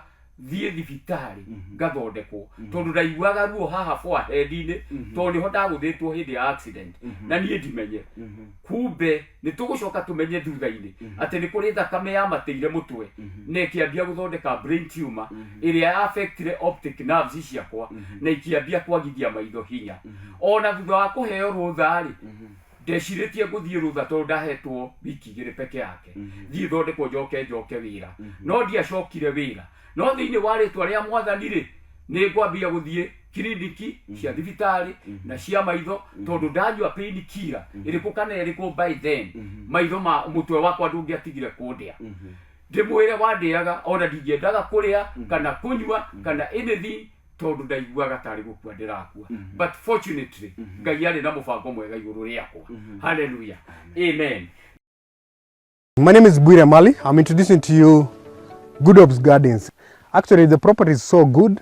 thiĩ thibitarĩ ngathondekwo, tondũ ndaiguaga ruo haha forehead-inĩ, tondũ nĩho ndagũthĩtwo hĩndĩ ya accident na niĩ ndimenye. Kumbe nĩ tũgũcoka tũmenye thutha-inĩ atĩ nĩ kũrĩ thakame yamatĩire mũtwe na ĩkĩambia gũthondeka brain tumor ĩrĩa ya affectire optic nerves ciakwa na ikĩambia kwagithia maitho hinya. Ona thutha wa kũheo rũtha rĩ, ndecirĩtie ngũthiĩ rũtha tondũ ndahetwo wiki 2 peke yake thiĩ thondekwo njoke wĩra, no ndiacokire wĩra. No thĩinĩ wa rĩtwa rĩa Mwathani rĩ, nĩ ngwambia gũthiĩ kiriniki cia thibitarĩ na cia maitho, tondũ ndanyua pain killer ĩrĩkũ kana ĩrĩkũ, by then maitho ma mũtwe wakwa ndũngĩatigire kũndĩa. Ndĩmwĩre wandĩaga, ona ndingĩendaga kũrĩa kana kũnyua kana anything, tondũ ndaiguaga tarĩ gũkua ndĩrakua. But fortunately Ngai arĩ na mũbango mwega igũrũ rĩakwa. Hallelujah, amen. My name is Bwire Mali. I'm introducing to you Goodhope Gardens. Actually, the property is so good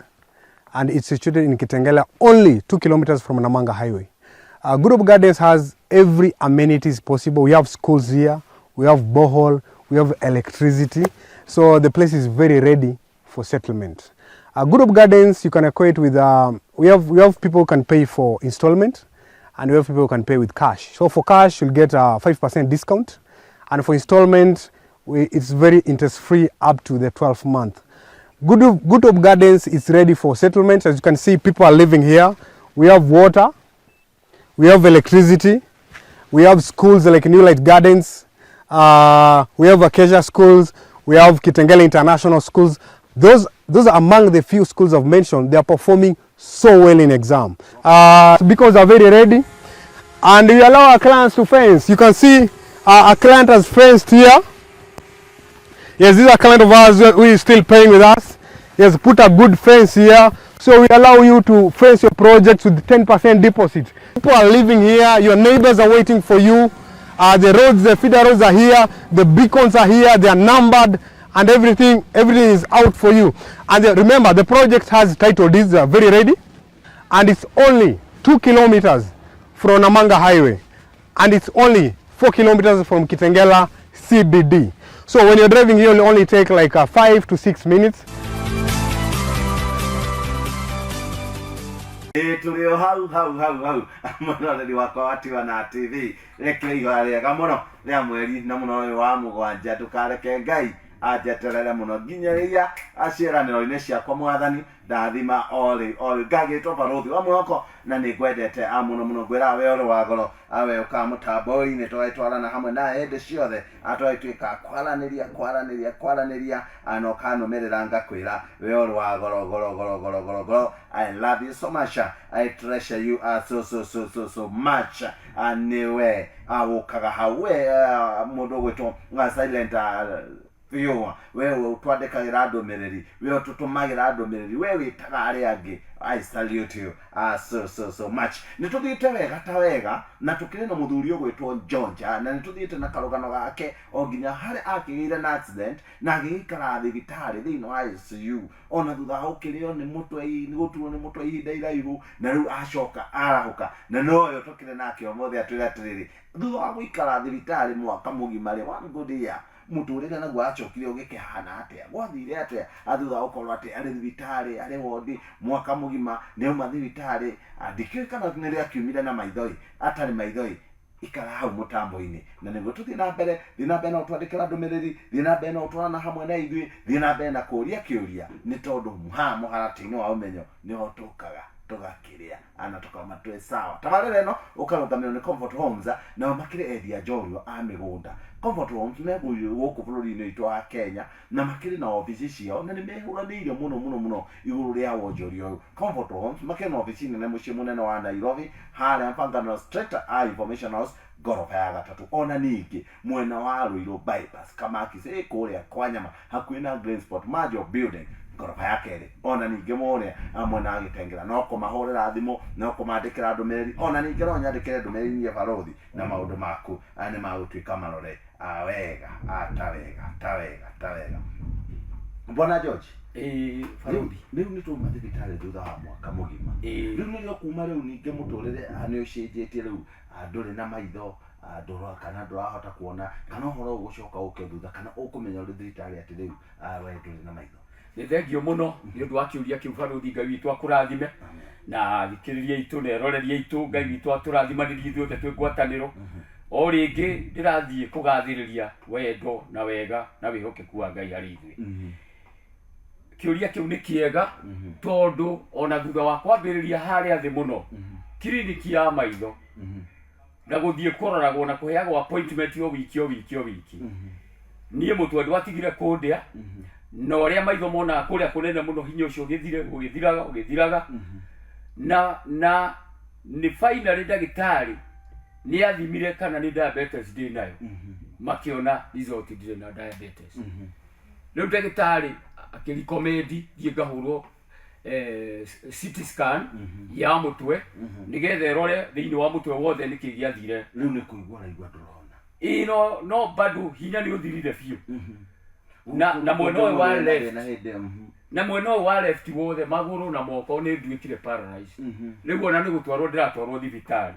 and it's situated in Kitengela, only 2 kilometers from Namanga Highway. Goodhope Gardens has every amenities possible. We have schools here, we have borehole, we have electricity. So the place is very ready for settlement. Goodhope Gardens, you can equate with, we have people who can pay for installment and we have people who can pay with cash. So for cash, you'll get a 5% discount. And for installment, it's very interest free up to the 12th month. Goodhope Gardens is ready for settlement. As you can see, people are living here. We have water, we have electricity, we have schools like New Light Gardens, we have Acacia schools, we have Kitengela International schools. Those are among the few schools I've mentioned. They are performing so well in exam. Because they're very ready, and we allow our clients to fence. You can see a client has fenced here. Yes, this is a client of ours who is still paying with us. He has put a good fence here. So we allow you to fence your projects with 10% deposit. People are living here, your neighbors are waiting for you. The roads, the feeder roads are here, the beacons are here, they are numbered, and everything is out for you. And remember, the project has title deeds, are very ready, and it's only 2 kilometers from Namanga Highway, and it's only 4 kilometers from Kitengela CBD. So when you're driving here, you'll only take like 5 to 6 minutes. Ĩ tũrĩ o hau hau hau hau, mwĩroreri wakwa wa Tiwana TV, reke ihoya rĩega mũno rĩa mweri na mũno ũyũ wa mũgwanja. Ndũkareke Ngai anjeterere mũno nginya rĩrĩa ciĩranĩro-inĩ ciakwa. Mwathani, ndathima o rĩu o rĩu. Ngagĩtwo Barũthi wa Mwĩhoko na nĩ ngwendete a mũno mũno. Ngwĩraga we ũrĩ wa goro, awe ũkaga mũtambo-inĩ tũgagĩtwarana hamwe na hĩndĩ ciothe, atũgagĩtuĩka kwaranĩria kwaranĩria kwaranĩria, na ũkanũmĩrĩra. Ngakwĩra we ũrĩ wa goro goro goro goro goro goro. I love you so much. I treasure you so so so so so much. Nĩwe ũkaga hau we mũndũ ũgwĩtwo Silent viewer, we twandĩkagĩra ndũmĩrĩri, we ũtũtũmagĩra ndũmĩrĩri, we wĩtaga arĩa angĩ. I salute you so so so much. Nĩ tũthiĩte wega ta wega na tũkĩrĩ na mũthuri ũgwĩtwo Njonja, na nĩ tũthiĩte na karũgano gake o nginya harĩa akĩgĩire na accident na agĩgĩikara thibitarĩ thĩinĩ wa ICU, ona thutha wa gũkĩrĩo nĩ mũtwe, nĩ gũturwo nĩ mũtwe ihinda iraihu, na rĩu acoka arahũka, na noyo tũkĩrĩ nake ũmũthĩ atwĩre atĩrĩrĩ, thutha wa gũikara thibitarĩ mwaka mũgima rĩ, one good year, mũtũrĩre naguo acokire ũgĩkĩhana atĩa, gwathire atĩa thutha wa gũkorwo atĩ arĩ thibitarĩ, arĩ wondi mwaka mũgima. Nĩ auma thibitarĩ, ndikĩũĩ kana nĩ rĩakiumire na maithori atarĩ maithori. Ikara hau mũtambo-inĩ na nĩguo tũthiĩ na mbere. Thiĩ na mbere na ũtwandĩkĩra ndũmĩrĩri, thiĩ na mbere na ũtwarana hamwe na ithuĩ, thiĩ na mbere na kũũria kĩũria, nĩ tondũ haha mũharatĩ-inĩ wa ũmenyo nĩho tũkaga tũgakĩrĩa ana tũkauma twĩ sawa. Tabarĩra ĩno ũkarũgamĩrĩrwo nĩ Comfort Homes, nao makĩrĩ endia njorua a mĩgũnda. Comfort Homes me gũkũ bũrũri-inĩ witũ wa Kenya, na makĩrĩ na obici ciao, na nĩ mehũranĩire mũno mũno mũno igũrũ rĩa wonjoria ũyũ. Comfort Homes makĩrĩ na obici nene mũciĩ mũnene wa Nairobi, harĩa Mfangano Street, a Information House, ngoroba ya gatatũ. Ona ningĩ mwena wa Ruiru Bypass, Kamakis ĩ kũrĩa kwa nyama hakuhĩ na Green Spot Majo Building, ngoroba ya kerĩ. Ona ningĩ mũrĩa mwena wa Gĩtengera, no kũmahũrĩra thimũ, no kũmandĩkĩra ndũmĩrĩri. Ona ningĩ no nyandĩkĩre ndũmĩrĩri niĩ barũthi, na maũndũ maku nĩ magũtuĩka marore wega, ta wega, ta wega, ta wega. Bwana George. Ĩĩ, barũthi. Rĩu nĩ twauma thibitarĩ thutha wa mwaka mũgima. Rĩu nĩrĩo kuma rĩu ningĩ mũtũrĩre nĩ ũcenjetie rĩu, ndũrĩ na maitho, ndũra kana ndũrahota kuona, kana ũhoro ũyũ ũgũcoka ũke thutha, kana ũkũmenya ũrĩ thibitarĩ atĩ rĩu we ndũrĩ na maitho? Nĩ thengio mũno nĩ ũndũ wa kĩũria kĩu, barũthi. Ngai witũ akũrathime, na thikĩrĩria itũ na eroreria itũ. Ngai witũ atũrathimanĩrie ithuothe twĩ ngwatanĩro. O rĩngĩ ndĩrathiĩ kũgathĩrĩria wendo na wega na wĩhokeku wa Ngai harĩ ithuĩ. Kĩũria kĩu nĩ kĩega, tondũ ona thutha wa kwambĩrĩria harĩa thĩ mũno kiriniki ya maitho na gũthiĩ kũroragwo na kũheagwo appointment o wiki o wiki o wiki, niĩ mũtwe ndwatigire kũndĩa, na ũrĩa maitho monaga kũrĩa kũnene mũno, hinya ũcio ũgĩthire ũgĩthiraga ũgĩthiraga, na nĩ finally ndagĩtarĩ nĩ athimire kana nĩ diabetes ndĩ nayo, makĩona result ndirĩ na diabetes. Rĩu ndagĩtarĩ akĩrecommend thiĩ ngahũrwo CT scan ya mũtwe, nĩgetha ĩrore thĩinĩ wa mũtwe wothe nĩkĩ gĩathire. Rĩu nĩ kũigua ũraigua, ndũrona? Ĩĩ, no bado hinya nĩ ũthirire biũ, na mwena ũyũ wa left na hĩndĩ na mwena ũyũ wa left wothe, magũrũ na moko, nĩ nduĩkire paralyzed. Rĩu ona nĩ gũtwarwo ndĩratwarwo thibitarĩ.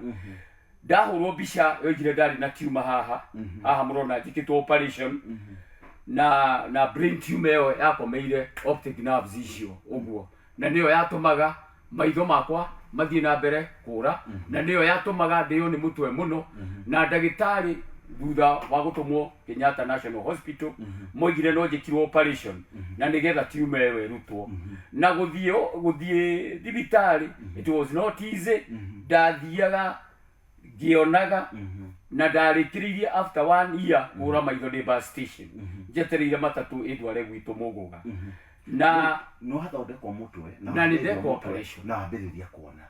Ndahũrwo mbica yoigire ndarĩ na tumor haha haha mũrona njĩkĩtwo operation, na brain tumor ĩyo yakomeire optic nerves icio ũguo, na nĩyo yatũmaga maitho makwa mathiĩ na mbere kũra, na nĩyo yatũmaga ndĩo nĩ mũtwe mũno. Na ndagĩtarĩ thutha wa gũtũmwo Kenyatta National Hospital moigire no njĩkirwo operation na nĩgetha tumor ĩyo ĩrutwo. Na gũthiĩ thibitarĩ, it was not easy. Ndathiaga ngĩonaga, na ndarĩkĩrĩirie after one year kũra maitho ndĩ bus station njetereire matatũ ĩndware gwitũ Mũgũga na Nĩ wathondekwo mũtwe? Na nĩ wambĩrĩria ndekwo mũtwe, operation. Na wambĩrĩria kuona?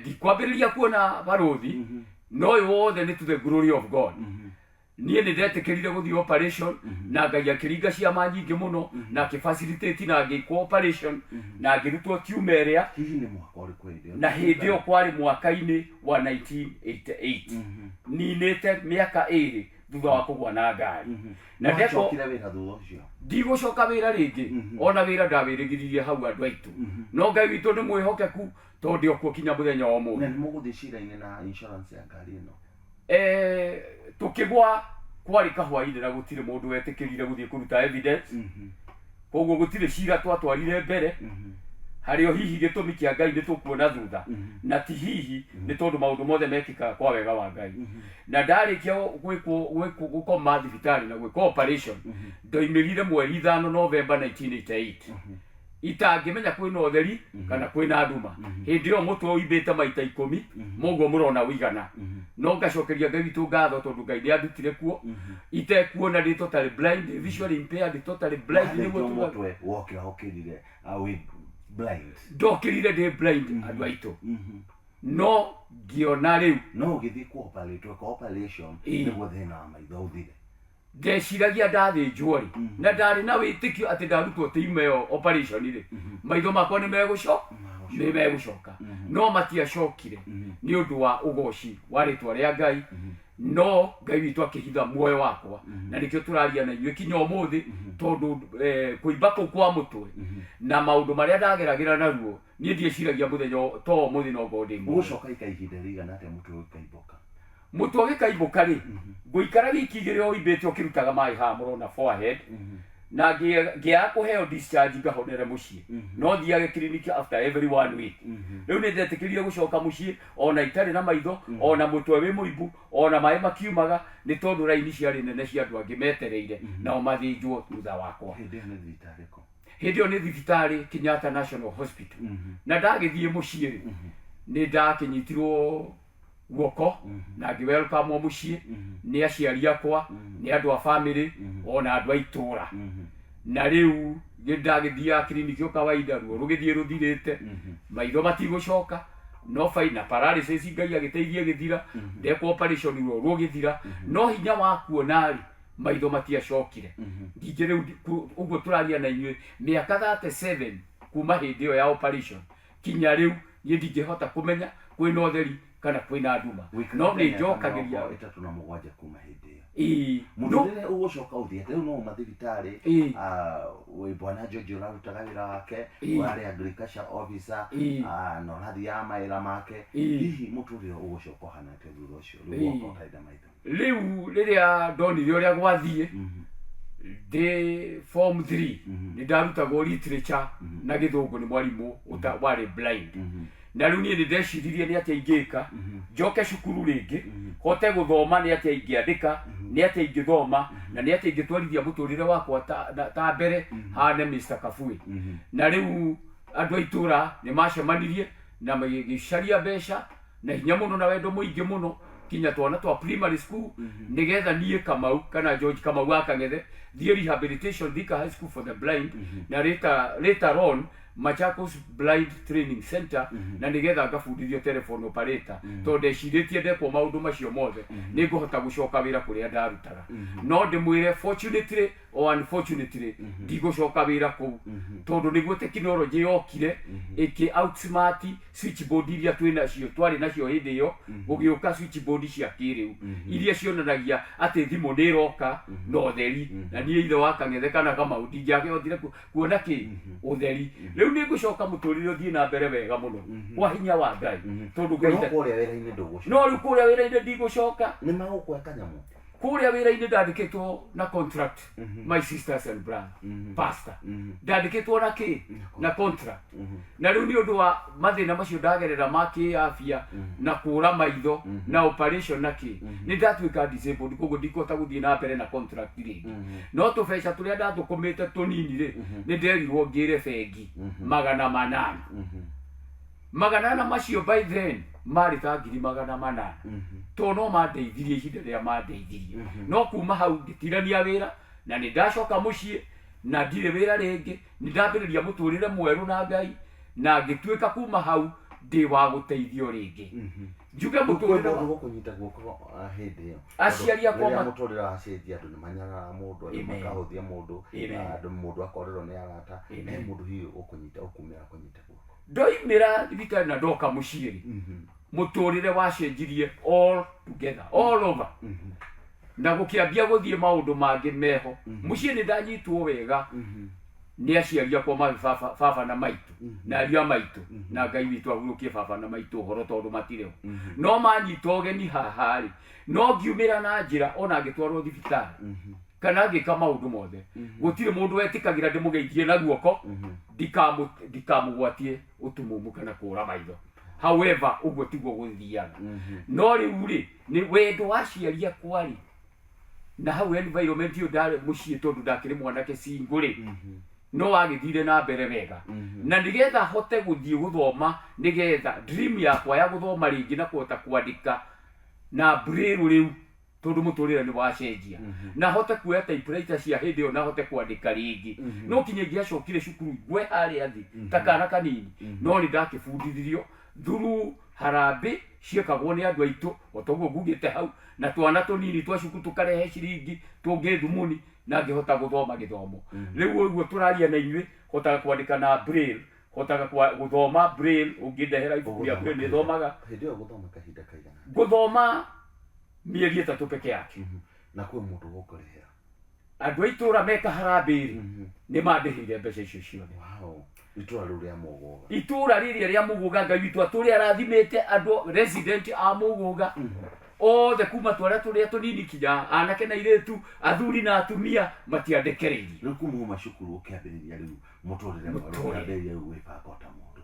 Ndikwambĩrĩria kuona, barũthi, no ũyũ wothe nĩ to the glory of God. Niĩ nĩ ndetĩkĩrire gũthiĩ operation, na Ngai akĩringa ciama nyingĩ mũno na akĩfacilitate na ngĩkwo operation na ngĩrutwo tumor ĩrĩa. Hihi nĩ mwaka ũrĩkũ hĩndĩ ĩyo? Na hĩndĩ ĩyo kwarĩ mwaka-inĩ wa 1988, ninĩte mĩaka 2 thutha wa kũgwa na ngari na ndekwo. Wacokire wĩra thutha ũcio? Ndigũcoka wĩra rĩngĩ, ona wĩra ndawĩrĩgiririe hau, andũ aitũ, no Ngai witũ nĩ mwĩhokeku, tondũ ndĩ okuo kinya mũthenya wa Na ũmũthĩ. Nĩ mũgũthiĩ cira-inĩ na insurance ya ngari ĩno? Tũkĩgwa kwarĩ kahwainĩ na gũtirĩ mũndũ wetĩkĩrire gũthiĩ kũruta evidence, koguo gũtirĩ cira twatwarire mbere harĩ o. Hihi gĩtũmi kĩa Ngai nĩ tũkuona thutha, na ti hihi, nĩ tondũ maũndũ mothe mekĩkaga kwa wega wa Ngai. Na ndarĩkia gwĩkwo gũkoma thibitarĩ na gwĩkwo operation, ndoimĩrire mweri 5 November 1988 itangĩmenya kwĩna ũtheri kana kwĩna nduma. Hĩndĩ ĩyo mũtwe ũimbĩte maita 10 moguo mũrona ũigana, no ngacokeria Ngai witũ ngatho, tondũ Ngai nĩ andutire kuo itekuona, ndĩ totally blind, visually impaired, totally blind nĩguo Wathĩnjwo tugaga. mũtwe, wokĩra ũkĩrire wĩ blind? Ndokĩrire ndĩ blind, andũ aitũ, no ngĩona rĩu. No ũgĩthiĩ ku operate, gwĩka operation nĩguo thĩna wa maitho ũthire? Ndeciragia ndathĩnjwo rĩ, na ndarĩ na wĩtĩkio atĩ ndarutwo tumor ĩyo operation rĩ, maitho makwa nĩ megũcoka, no matiacokire, nĩ ũndũ wa ũgoci wa rĩtwa rĩa Ngai. No Ngai witũ akĩhitha muoyo wakwa, na nĩkĩo tũraria na inyuĩ kinya ũmũthĩ, tondũ kũimba kũu kwa mũtwe na maũndũ marĩa ndageragĩra naruo, niĩ ndieciragia mũthenya to ũmũthĩ no ngorwo ndĩ muoyo. Ũgũcoka ika ihinda rĩigana atĩa mũtwe ũgĩkaimbũka? Mũtwe ũgĩkaimbũka rĩ, ngũikara wiki 2 ũimbĩte ũkĩrutaga maĩ haha mũrona forehead. Na ngĩaga kũheo discharge ngahonere mũciĩ, no thiage clinic after every one week. Rĩu nĩ ndetĩkĩrire gũcoka mũciĩ ona itarĩ na maitho, ona mũtwe wĩ mũimbu, ona maĩ makiumaga, nĩ tondũ raini ciarĩ nene cia andũ angĩ metereire nao mathĩnjwo thutha wakwa. Hĩndĩ ĩyo nĩ thibitarĩ kũ? Hĩndĩ ĩyo nĩ thibitarĩ Kenyatta National Hospital. Na ndagĩthiĩ mũciĩ rĩ, nĩ ndakĩnyitirwo guoko na ngĩ welcome mũciĩ nĩ aciari akwa, nĩ andũ a family, ona andũ a itũra. Na rĩu nĩ ndagĩthiaga kiriniki o kawaida, ruo rũgĩthiĩ rũthirĩte, maitho matigũcoka, no fine, na paralysis Ngai agĩteithia ĩgĩthira, ndekwo operation ruo rũgĩthira, no hinya wa kuona rĩ, maitho matiacokire. Ningĩ rĩu ũguo tũraria na inyuĩ, mĩaka 37 kuma hĩndĩ ĩyo ya operation kinya rĩu, niĩ ndingĩhota kũmenya kwĩna ũtheri kana kwĩna nduma, no nĩ njokagĩria. 37 kuma hĩndĩ ĩyo. Ĩĩ, no. Mũtũrĩre ũgũcoka ũthiĩ atĩa? Rĩu no uma thibitarĩ, wĩ bwana George ũrarutaga wĩra wake, ũrarĩ agriculture officer, na ũrathiaga mawĩra make. Hihi mũtũrĩre ũgũcoka ũhana atĩa thutha ũcio rĩu woka ũtarĩ na maitho? Rĩu rĩrĩa ndonire ũrĩa gwathiĩ, ndĩ form 3 nĩ ndarutagwo literature na Gĩthũngũ nĩ mwarimũ warĩ blind. Na rĩu niĩ nĩ ndeciririe nĩ atĩa ingĩka njoke cukuru rĩngĩ hote gũthoma, nĩ atĩa ingĩandĩka, nĩ atĩa ingĩthoma, na nĩ atĩa ingĩtwarithia mũtũrĩre wakwa ta mbere hane Mr. Kabui. Na rĩu andũ a itũra nĩ macemanirie na magĩcaria mbeca na hinya mũno na wendo mũingĩ mũno, kinya twana twa primary school, nĩgetha niĩ Kamau kana George Kamau wa Kang'ethe thiĩ rehabilitation Thika High School for the Blind, na later on Machakos Blind Training Center, na nĩgetha ngabundithio telephone operator, tondũ ndecirĩtie ndekwo maũndũ macio mothe nĩ ngũhota gũcoka wĩra kũrĩa ndarutaga. No ndĩmwĩre, fortunately or unfortunately, ndigũcoka wĩra kũu, tondũ nĩguo tekinoronjĩ yokire ĩkĩ outsmart switchboard iria twĩ nacio, twarĩ nacio hĩndĩ ĩyo. Gũgĩũka switchboard cia kĩrĩu iria cionanagia atĩ thimũ nĩ ĩroka na ũtheri, na niĩ ithe wa Kang'ethe kana Kamau ndingĩakĩhotire kuona kĩ ũtheri. Rĩu nĩ ngũcoka mũtũrĩre ũthiĩ na mbere wega mũno kwa hinya wa Ngai, tondũ Ngai No kũrĩa wĩra-inĩ ndũgũcoka? No rĩu kũrĩa wĩra-inĩ ndigũcoka. Nĩ magũkũhe kanyamũ? Kũrĩa wĩra-inĩ ndandĩkĩtwo na contract, my sisters and brother pastor, ndandĩkĩtwo na kĩ? Na contract. Na rĩu nĩ ũndũ wa mathĩna macio ndagerera ma kĩafya na kũra maitho na operation na kĩ, nĩ ndatuĩka disabled, koguo ndikũhota gũthiĩ na mbere na contract rĩngĩ. No tũbeca tũrĩa ndathũkũmĩte tũnini rĩ, nĩ nderirwo ngĩre bengi 800. 400 macio by then marĩ ta 400,000, tondũ no mandeithirie ihinda rĩrĩa mandeithirie. No kuma hau ngĩtirania wĩra na nĩ ndacoka mũciĩ na ndirĩ wĩra rĩngĩ. Nĩ ndambĩrĩria mũtũrĩre mwerũ na Ngai, na ngĩtuĩka kuma hau ndĩ wa gũteithio rĩngĩ, njuge mũtũrĩre Mũndũ gũkũnyita guoko hĩndĩ ĩyo? Aciari akwa Rĩrĩa mũtũrĩre wacenjia, andũ nĩ manyararaga mũndũ, andũ makahũthia mũndũ, andũ mũndũ akorerwo nĩ arata. He mũndũ hihi ũkũnyita, ũkumĩra kũnyita guoko? Ndoimĩra thibitarĩ na ndoka mũciĩ rĩ, mũtũrĩre wacenjirie all together, all over, na gũkĩambia gũthiĩ maũndũ mangĩ meho mũciĩ. Nĩ ndanyitwo wega nĩ aciari akwa, mabi baba, baba na maitũ na ariũ a maitũ, na Ngai witũ ahurũkie baba na maitũ ũhoro, tondũ matirĩ ho. No manyita ũgeni haha rĩ, no ngiumĩra na njĩra ona ngĩtwarwo thibitarĩ kana ngĩka maũndũ mothe, gũtirĩ mũndũ wetĩkagĩra ndĩmũgeithie na guoko ndikamũgwatie ũtumumu kana kũra maitho. However, ũguo tiguo gũthiaga. No rĩu rĩ, nĩ wendo wa aciari akwa rĩ, na hau environment ĩyo ndarĩ mũciĩ, tondũ ndakĩrĩ mwanake single rĩ, no wagĩthire na mbere wega, na nĩgetha hote gũthiĩ gũthoma, nĩgetha dream yakwa ya gũthoma rĩngĩ na kũhota kwandĩka na braille rĩu, tondũ mũtũrĩre nĩ wacenjia, na hote kuoya typewriter cia hĩndĩ ĩyo na hote kwandĩka rĩngĩ, no kinya ingĩacokire cukuru ngwe harĩa thĩ ta kana kanini. No nĩ ndakĩbundithirio through harambĩ ciekagwo nĩ andũ aitũ, o toguo ngugĩte hau, na twana tũnini twa cukuru tũkarehe ciringi tũngĩ thumuni, na ngĩhota gũthoma gĩthomo. Rĩu ũguo tũraria na inyuĩ, hotaga kwandĩka na braille, hotaga gũthoma braille. Ũngĩndehera ibuku rĩa braille, nĩ thomaga. Hĩndĩ ĩyo gũthoma kahinda kaigana? Ngũthoma mĩeri 3 peke yake. Na kwĩ mũndũ gũkũrĩhĩra? Andũ a itũra meka harambĩ rĩ, nĩ mandĩhĩire mbeca icio ciothe. Wow, itũra rĩu rĩa Mũgũga? Itũra rĩrĩa rĩa Mũgũga, Ngai witũ atũrĩ arathimĩte andũ resident a Mũgũga. Othe kuma twarĩa tũrĩa tũnini kinya anake na airĩtu, athuri na atumia, matiandekereirie. Rĩu kuma uma cukuru ũkĩambĩrĩria rĩu mũtũrĩre mwerũ. Mũtũrĩre. Ũkĩambĩrĩria rĩu gwĩbanga o ta mũndũ.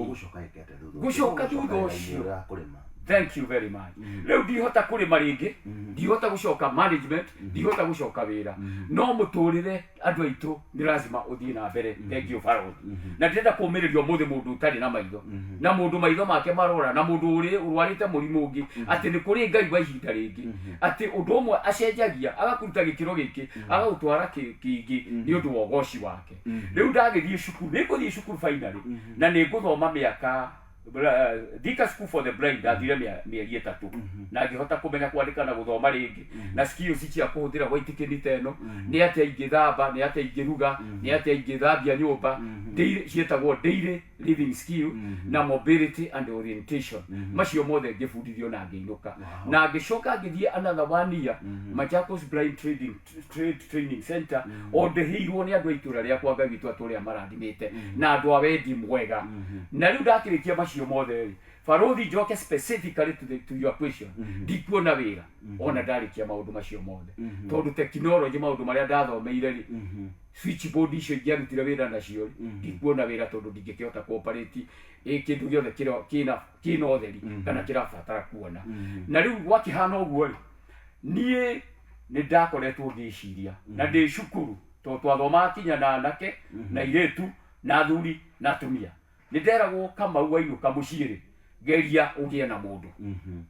Ũgũcoka gĩke atĩa thutha ũcio? Ngũcoka thutha Ũgũcoka ũcio. wĩra-inĩ wa kũrĩma? Thank you very much. Rĩu ndihota kũrĩma rĩngĩ, ndihota gũcoka management, ndihota gũcoka wĩra, no mũtũrĩre, andũ aitũ, nĩ lazima ũthiĩ na mbere. Thank you, Barũthi. Na ndĩrenda kũmĩrĩria ũmũthĩ mũndũ ũtarĩ na maitho, na mũndũ maitho make marora, na mũndũ ũrĩ ũrwarĩte mũrimũ ũngĩ, atĩ nĩ kũrĩ Ngai wa ihinda rĩngĩ, atĩ ũndũ ũmwe acenjagia agakũruta gĩkĩro gĩkĩ agagũtwara kĩngĩ nĩ ũndũ wa ũgoci wake. Rĩu ndagĩthiĩ cukuru, nĩ ngũthiĩ cukuru finally, na nĩ ngũthoma mĩaka Thika School for the Blind. Ndathire mĩeri 3 na ngĩhota kũmenya kwandĩka na gũthoma rĩngĩ, na skills cia kũhũthĩra white kĩni ta ĩno, nĩ atĩa ingĩthamba, nĩ atĩa ingĩruga, nĩ atĩa ingĩthambia nyũmba. Ciĩtagwo daily living skill na mobility and orientation. Macio mothe ngĩbundithio na ngĩinũka, na ngĩcoka ngĩthiĩ another one year Machakos Blind Trading Trade Training Center, o ndĩhĩirwo nĩ andũ a itũra rĩakwa. Ngai witũ atũrĩa marathimĩte na andũ a wendi mwega. Na rĩu ndakĩrĩkia macio mothe rĩ, barũthi, njoke specifically to your question, ndikuona wĩra ona ndarĩkia maũndũ macio mothe, tondũ technology, maũndũ marĩa ndathomeire rĩ, switchboard icio ingĩarutire wĩra nacio rĩ, ndikuona wĩra tondũ ndingĩkĩhota kũoperate ĩ kĩndũ gĩothe kĩna ũtheri kana kĩrabatara kuona. Na rĩu gwakĩhana ũguo rĩ, niĩ nĩ ndakoretwo ngĩciria na ndĩ cukuru, tondũ twathomaga kinya na anake na airĩtu na athuri na atumia, nĩ nderagwo, "Kamau, wainũka mũciĩ rĩ, geria ũgĩe na mũndũ,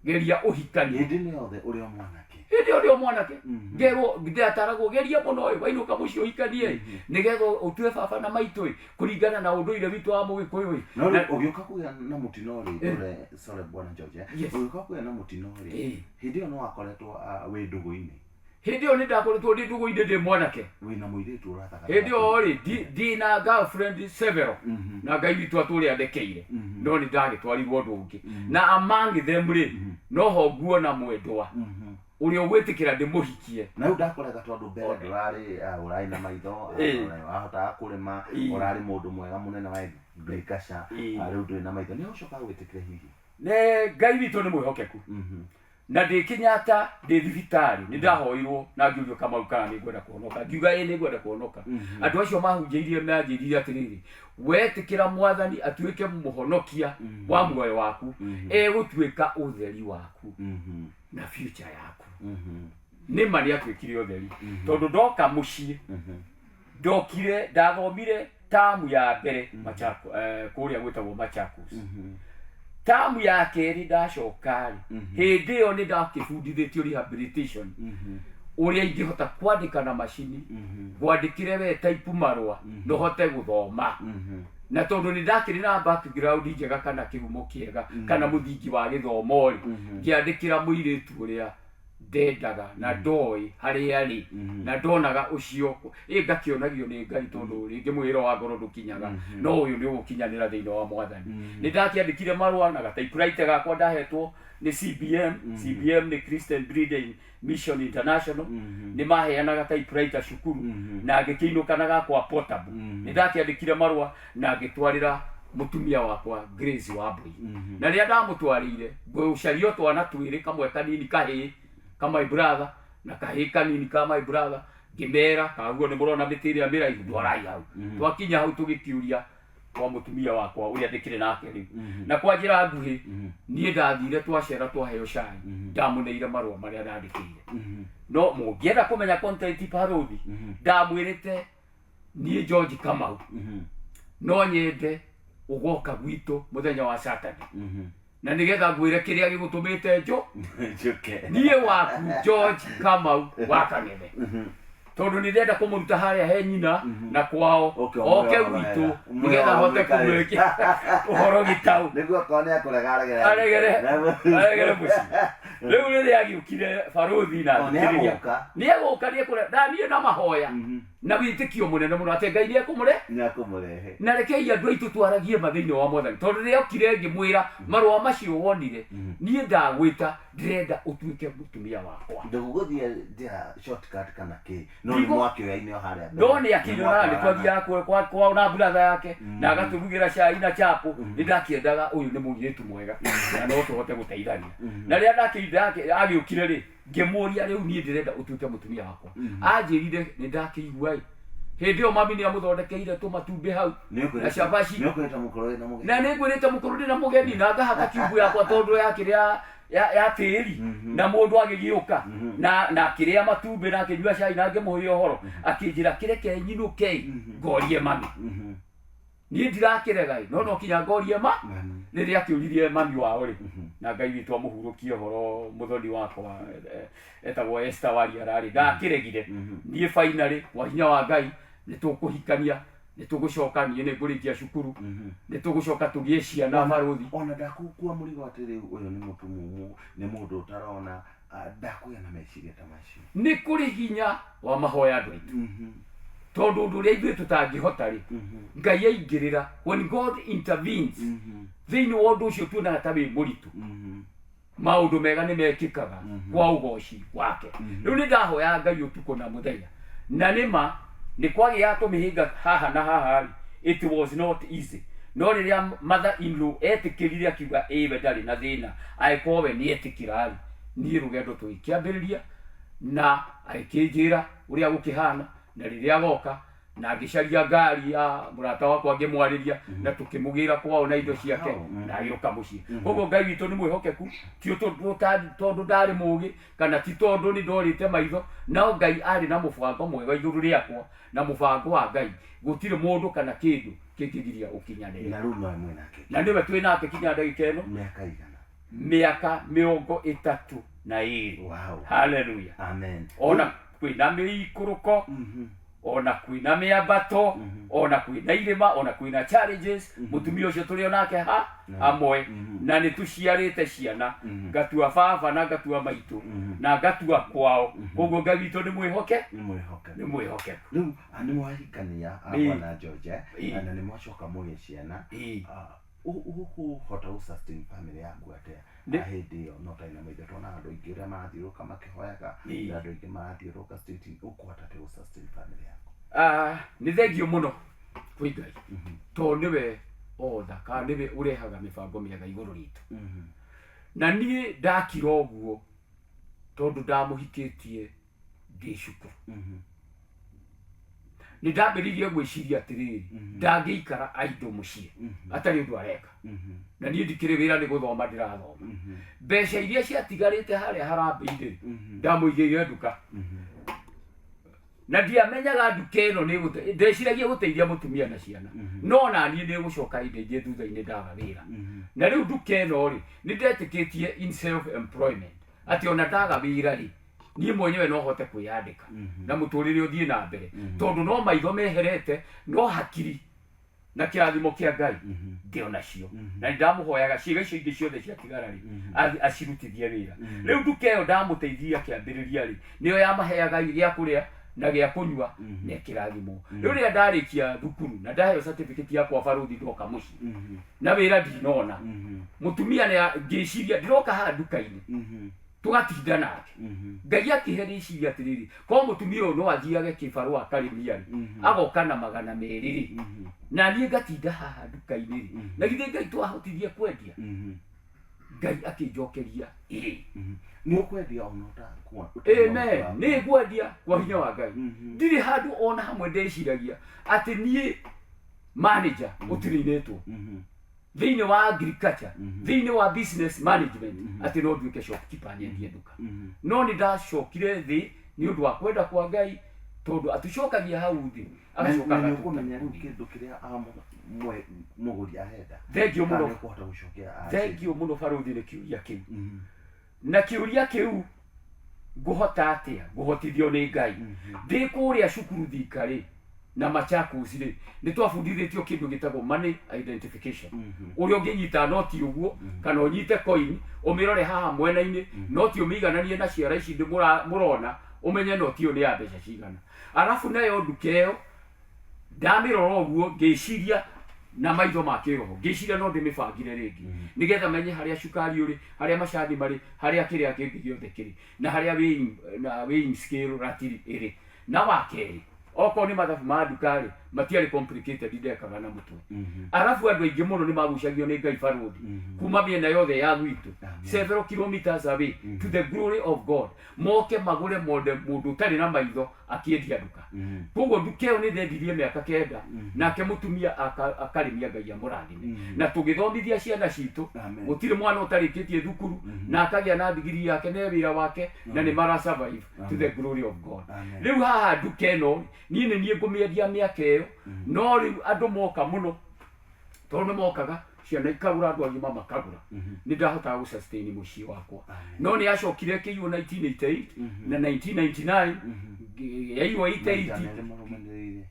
geria ũhikanie." Hĩndĩ ĩno yothe ũrĩ o mwanake? Hĩndĩ ĩyo ndĩ o mwanake, ngerwo, ndataragwo, geria mũno ĩ, wainũka mũciĩ ũhikanie ĩ, nĩgetha ũtue baba na maitũ ĩ, kũringana na ũndũire witũ wa mũgĩkũyũ ĩ. No rĩu ũgĩũka kũgĩa na mũtino rĩ, sorry, sorry bwana George, eh. Yes. Ũgĩũka kũgĩa na mũtino rĩ, hĩndĩ ĩyo no wakoretwo wĩ ndũgũ-inĩ? Hĩndĩ ĩyo nĩ ndakoretwo ndĩ ndũgũ-inĩ ndĩ mwanake. Wĩna mũirĩtu ũrataka? Hĩndĩ ĩyo rĩ, ndĩ na girlfriend several, na Ngai witũ atũrĩa ndekeire, no nĩ ndagĩtwarirwo ũndũ ũngĩ, na among them rĩ, noho nguona mwendwa ũrĩa ũgwĩtĩkĩra ndĩmũhikie. Na rĩu ndakũrega tondũ mbere ndũrarĩ ũrarĩ na maitho, wahotaga kũrĩma, ũrarĩ mũndũ mwega mũnene wa ngirikaca. Rĩu ndũrĩ na maitho, nĩ ũcoka gwĩtĩkĩra hihi? Nĩ Ngai witũ nĩ mwĩhokeku, na ndĩ Kenyatta, ndĩ thibitarĩ, nĩ ndahoirwo na ngĩũrio, "Kamau, kana nĩ ngwenda kũhonoka?" Ngiuga, "Ĩ, nĩ ngwenda kũhonoka." Andũ acio mahunjĩirie manjĩrire atĩrĩrĩ, wetĩkĩra Mwathani atuĩke mũhonokia wa muoyo waku, egũtuĩka ũtheri waku na future yaku. Nĩ ma nĩ atuĩkire ũtheri, tondũ ndoka mũciĩ, ndokire ndathomire tamu ya mbere Machako, kũrĩa gwĩtagwo Machakos. Tamu ya kerĩ ndacoka rĩ, hĩndĩ ĩyo nĩ ndakĩbundithĩtio rehabilitation, ũrĩa ingĩhota kwandĩka na macini, ngwandĩkĩre we type marũa na ũhote gũthoma. Na tondũ nĩ ndakĩrĩ na background njega kana kĩhumo kĩega kana mũthingi wa gĩthomo rĩ, ngĩandĩkĩra mũirĩtu ũrĩa ndendaga na ndoĩ harĩa rĩ na ndonaga ũcio ĩ ngakĩonagio nĩ Ngai, tondũ rĩngĩ mwĩhĩro wa ngoro ndũkinyaga, no ũyũ nĩ ũgũkinyanĩra thĩinĩ wa Mwathani. Nĩ ndakĩandĩkire marũa na gataipuraita gakwa ndahetwo nĩ CBM. CBM nĩ Christian Breeding Mission International, nĩ maheanaga typewriter cukuru, na ngĩkĩinũka na gakwa portable. Nĩ ndakĩandĩkire marũa na ngĩtwarĩra mũtumia wakwa Grace Wambui, na rĩrĩa ndamũtwarĩire, ngũcaria twana twĩrĩ, kamwe kanini kahĩĩ ka my brother na kahĩĩ kanini ka my brother, ngĩmera, kaguo nĩ mũrona mĩtĩ ĩrĩa mĩraihu, ndwarai hau. Twakinya hau, tũgĩkiuria kwa mũtumia wakwa ũrĩa ndĩkĩrĩ nake rĩu. Na kwa njĩra nguhĩ, niĩ ndathire, twacera, twaheo cai, ndamũneire marũa marĩa ndandĩkĩire. No mũngĩenda kũmenya content, barũthi, ndamwĩrĩte, niĩ George Kamau no nyende ũgoka gwitũ mũthenya wa Saturday, na nĩgetha ngwĩre kĩrĩa gĩgũtũmĩte Njũke. Niĩ waku George Kamau wa Kang'ethe, tondũ nĩ ndĩrenda kũmũruta harĩa he nyina na kwao, Oke ũmwĩre oke ũhoro gwitũ, wega. Ũmwĩre nĩgetha ũhoro ahote mwĩkare. kũmwĩkĩra ũhoro gĩtaũ. Nĩguo akorwo nĩ akũrega aregere. Aregere mũciĩ. Rĩu rĩrĩa agĩũkire, barũthi, na O, nĩ thikĩrĩria. egũka. Nĩ egũka, nĩ ekũre na niĩ na mahoya. Na wĩtĩkio mũnene mũno atĩ Ngai nĩekũmũre Nĩakũmũrehe. Na rekei andũ aitũ twaragie ma thĩinĩ wa Mwathani, tondũ rĩrĩa okire ngĩmwĩra marũa macio wonire, niĩ ndagwĩta ndĩrenda ũtuĩke mũtumia wakwa. Ndũgũthiĩ njĩra shortcut kana kĩ, no nĩ mwakĩoyaine o harĩa mbere. No nĩ akĩnyonaga nĩ twathiaga kwao na buratha yake na agatũrugĩra cai na chapo. Nĩ ndakĩendaga ũyũ nĩ mũirĩtu mwega na no tũhote gũteithania. Na rĩrĩa agĩũkire rĩ, ngĩmũria, rĩu niĩ ndĩrenda ũtuĩke mũtumia wakwa. Anjĩrire nĩ ndakĩigua ĩ hĩndĩ ĩyo mami nĩ amũthondekeire tũmatumbĩ hau na cabaci. Nĩũkwĩrĩte mũkorwo wĩna mũgeni. Na nĩ ngwĩrĩte mũkũrũ ndĩ na mũgeni na ngahaka kiubu yakwa tondũ yakĩrĩa ya tĩri, na mũndũ agĩgĩũka na akĩrĩa matumbĩ na akĩnyua cai na ngĩmũhe ũhoro, akĩnjĩra kĩreke nyinũke ngorie mami. Niĩ ndirakĩrega ĩ, no kinya ngorie ma Mami. Rĩrĩa akĩũririe mami wao rĩ, na Ngai witũ amũhurũkie ũhoro, mũthoni wakwa etagwo Esther Wariara rĩ, ndakĩregire. Niĩ finally kwa hinya wa Ngai nĩ tũkũhikania, nĩ tũgũcoka, niĩ nĩ ngũrĩkia cukuru, nĩ tũgũcoka tũgĩe ciana, barũthi. Ona ndakũkua mũrigo atĩ rĩu ũyũ nĩ mũtumumu, nĩ mũndũ ũtarona, ndakũgĩa na meciria ta macio. Nĩ kũrĩ hinya wa mahoya, andũ aitũ, tondũ ũndũ ũrĩa ithuĩ tũtangĩhota rĩ, Ngai aingĩrĩra. When God intervenes thĩinĩ wa ũndũ ũcio tuonaga ta wĩ mũritũ, maũndũ mega nĩ mekĩkaga kwa ũgoci wake. Rĩu nĩ ndahoya Ngai ũtukũ na mũthenya, na nĩ ma nĩ kwagĩaga tũmĩhĩnga haha na haha rĩ, it was not easy. No rĩrĩa mother in law etĩkĩrire, akiuga ĩwe ndarĩ na thĩna, angĩkorwo we nĩ etĩkĩra rĩ, niĩ rũgendo tũgĩkĩambĩrĩria, na agĩkĩnjĩra ũrĩa gũkĩhana na rĩrĩa agoka, na ngĩcaria ngari ya mũrata wakwa, ngĩmwarĩria na tũkĩmũgĩra kwao na indo ciake na agĩũka mũciĩ. Koguo Ngai witũ nĩ mwĩhokeku. Ti tondũ ndarĩ mũgĩ kana ti tondũ nĩ ndorĩte maitho, no Ngai arĩ na mũbango mwega igũrũ rĩakwa, na mũbango wa Ngai gũtirĩ mũndũ kana kĩndũ kĩngĩgiria ũkinyanĩre. Na rĩu no mwĩ nake? Na nĩwe twĩ nake kinya ndagĩka ĩno. Mĩaka igana? Mĩaka 32. Haleluya. Amen. Ona kwĩna mĩikũrũko, ona kwĩna mĩambato, ona kwĩna irĩma, ona kwĩna challenges, mũtumia ũcio tũrĩ onake ha hamwe na nĩ tũciarĩte ciana, ngatua baba na ngatua maitũ na ngatua kwao. Koguo Ngai witũ nĩ mwĩhoke. Nĩ mwĩhoke. Nĩ mwĩhokeku. Rĩu nĩ mwahikania, bwana George, na nĩ mwacoka mũgĩe ciana. Ũkũhota gũ sustain family yaku atĩa? Hĩndĩ ĩyo no ũtarĩ na maitho, tuona andũ aingĩ ũrĩa marathiũrũrũka makĩhoyaga, na andũ aingĩ marathiũrũrũka street, ũkũhota atĩa gũ sustain family yaku? Nĩ thengio mũno kwĩ Ngai, tondũ nĩwe otha kana nĩwe ũrehaga mĩbango mĩega igũrũ ritũ. Na niĩ ndakira ũguo tondũ ndamũhikĩtie ndĩ cukuru, nĩ ndambĩrĩirie gwĩciria atĩrĩrĩ, ndangĩikara aindo mũciĩ atarĩ ũndũ areka, na niĩ ndikĩrĩ wĩra, nĩ gũthoma ndĩrathoma. Mbeca iria ciatigarĩte harĩa harambĩ-inĩ ndamũigĩire nduka, na ndiamenyaga nduka ĩno nĩ ndeciragia gũteithia mũtumia na ciana, no na niĩ nĩ gũcoka indeithie thutha-inĩ ndaga wĩra. Na rĩu nduka ĩno rĩ, nĩ ndetĩkĩtie in self employment, atĩ ona ndaga wĩra rĩ, niĩ mwenyewe no hote kwĩyandĩka na mũtũrĩre ũthiĩ na mbere, tondũ no maitho meherete, no hakiri na kĩrathimo kĩa Ngai ndĩ onacio. Na nĩ ndamũhoyaga ciĩga icio ingĩ ciothe ciatigara rĩ, acirutithie wĩra. Rĩu nduka ĩyo ndamũteithirie akĩambĩrĩria rĩ, nĩyo yamaheaga gĩa kũrĩa na gĩa kũnyua na kĩrathimo. Rĩu rĩrĩa ndarĩkia thukuru na ndaheo certificate yakwa, barũthi, ndoka mũciĩ na wĩra ndinona, mũtumia nĩ ngĩciria ndĩroka haha nduka-inĩ tũgatinda nake. Ngai akĩhe rĩciria atĩrĩrĩ, korwo mũtumia ũyũ no athiage kĩbarũa akarĩmia rĩ, agoka na 200 rĩ, na niĩ ngatinda haha nduka-inĩ rĩ, na githĩ Ngai twahotithie kwendia? Ngai akĩnjokeria ĩĩ. Nĩ ũkwendia ona ũtakuona? Amen, nĩ ngwendia kwa hinya wa Ngai. Ndirĩ handũ ona hamwe ndeciragia atĩ niĩ manager ũtirĩinĩtwo thĩinĩ wa agriculture, thĩinĩ wa business management, atĩ no nduĩke shopkeeper nyendie nduka. No nĩ ndacokire thĩ nĩ ũndũ wa kwenda kwa Ngai, tondũ atũcokagia hau thĩ agacoka Na nĩ agatũruta ũkũmenya rĩu kũndũ. kĩndũ kĩrĩa mũgũri arenda? Thengio Kana mũno. nĩ ũkũhota gũcokia Thengio mũno, barũthi, nĩ kĩũria kĩu. Na kĩũria kĩu, ngũhota atĩa ngũhotithio nĩ Ngai ndĩ kũrĩa cukuru Thika rĩ na Machakos rĩ, nĩ twabundithĩtio kĩndũ gĩtagwo money identification, ũrĩa ũngĩnyita noti ũguo kana ũnyite coin, ũmĩrore haha mwena-inĩ, noti ũmĩigananie na ciara ici mũrona. Ũmenye noti ĩyo nĩ ya mbeca cigana. Arabu nayo nduka ĩyo ndamĩrora ũguo ngĩciria na maitho ma kĩroho, ngĩciria no ndĩmĩbangire rĩngĩ nĩgetha menye harĩa cukari ũrĩ, harĩa macani marĩ, harĩa kĩrĩa kĩngĩ gĩothe kĩrĩ, na harĩa weighing, na weighing scale ratiri ĩrĩ. Na wa kerĩ, okorwo nĩ mathabu ma nduka rĩ, matiarĩ complicated, ndekaga na mũtwe. Arabu andũ aingĩ mũno nĩ magucagio nĩ Ngai barũthi kuma mĩena yothe ya gwitũ, several kilometers away, to the glory of God, moke magũre monde mũndũ ũtarĩ na maitho akĩendia nduka. Koguo nduka ĩyo nĩ ndendirie mĩaka 9, nake mũtumia akarĩmia, Ngai amũrathime, na tũgĩthomithia ciana citũ. Gũtirĩ mwana ũtarĩkĩtie thukuru na akagĩa na ndigiri yake na wĩra wake, na nĩ mara survive to the glory of God. Rĩu haha nduka ĩno niĩ nĩ niĩ ngũmĩendia mĩaka ĩyo, no rĩu andũ moka mũno, tondũ nĩ mokaga ciana ikagũra, andũ agima makagũra, nĩ ndahotaga gũ sustain mũciĩ wakwa. No nĩ yacokire ĩkĩiywo 1988 na 1999 yaiywo 88. Nĩ marũmanĩrĩire.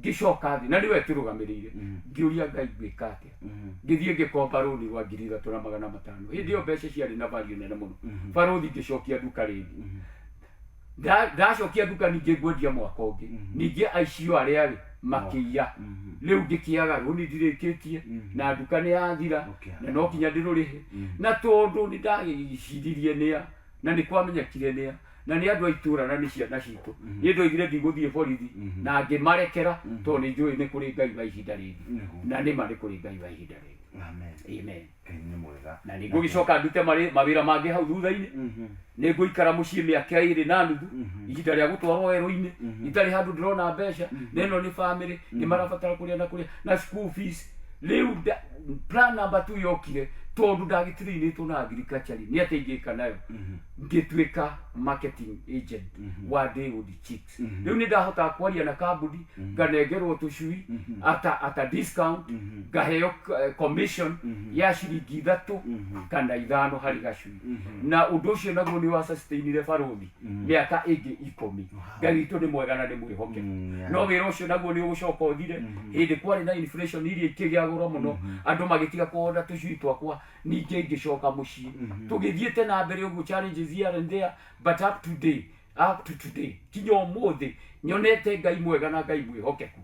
Ngĩcoka thĩ na nĩwe tũrũgamĩrĩire, ngĩũria Ngai ngwĩka atĩa. Ngĩthiĩ ngĩkomba rũni rwa 3500. Hĩndĩ ĩyo mbeca ciarĩ na value nene mũno, barũthi. Ngĩcokia nduka rĩngĩ. Ndacokia nduka ningĩ ngwendia mwaka ũngĩ, ningĩ aicio arĩa rĩ makĩiya. Rĩu ngĩkĩaga rũni ndirĩkĩtie na nduka nĩ yathira. Na no kinya ndĩrũrĩhe, na tondũ nĩ ndagĩciririe nĩa na nĩ kwamenyekire nĩa na nĩ andũ a itũra na nĩ ciana citũ, niĩ ndoigire ndigũthiĩ borithi na ngĩmarekera, tondũ nĩ njũĩ nĩ kũrĩ Ngai wa ihinda rĩngĩ. Na nĩ ma nĩ kũrĩ Ngai wa ihinda rĩngĩ. Amen. Amen. Ngai nĩ mwega. Na nĩ ngũgĩcoka ndute mawĩra mangĩ hau thutha-inĩ. Nĩ ngũikara mũciĩ mĩaka 2.5, ihinda rĩa gũtwarwo werũ-inĩ, itarĩ handũ ndĩrona mbeca, na ĩno nĩ family, nĩ marabatara kũrĩa na kũrĩa na school fees. Rĩu plan number 2 yokire tondũ ndagĩtirĩinĩtwo na agriculture rĩ, nĩ atĩa ingĩka nayo? Ngĩtuĩka marketing agent wa Daywoods Chicks. Rĩu nĩ ndahotaga kwaria na kambuni, nganengerwo tũcui ata discount, ngaheo commission ya ciringi 3 kana 5 harĩ gacui, na ũndũ ũcio naguo nĩ wa sustainire barũthi mĩaka ĩngĩ 10. Ngai witũ nĩ mwega na nĩ mwĩhokeku. No wĩra ũcio naguo nĩ ũgũcoka ũthire hĩndĩ kwarĩ na inflation, iria ikĩgĩa goro mũno, andũ magĩtiga kũhonda tũcui twakwa. Ningĩ ngĩcoka mũciĩ, tũgĩthiĩte na mbere ũguo, challenges here and there, but up to day, up to today, kinya ũmũthĩ nyonete Ngai mwega na Ngai mwĩhokeku.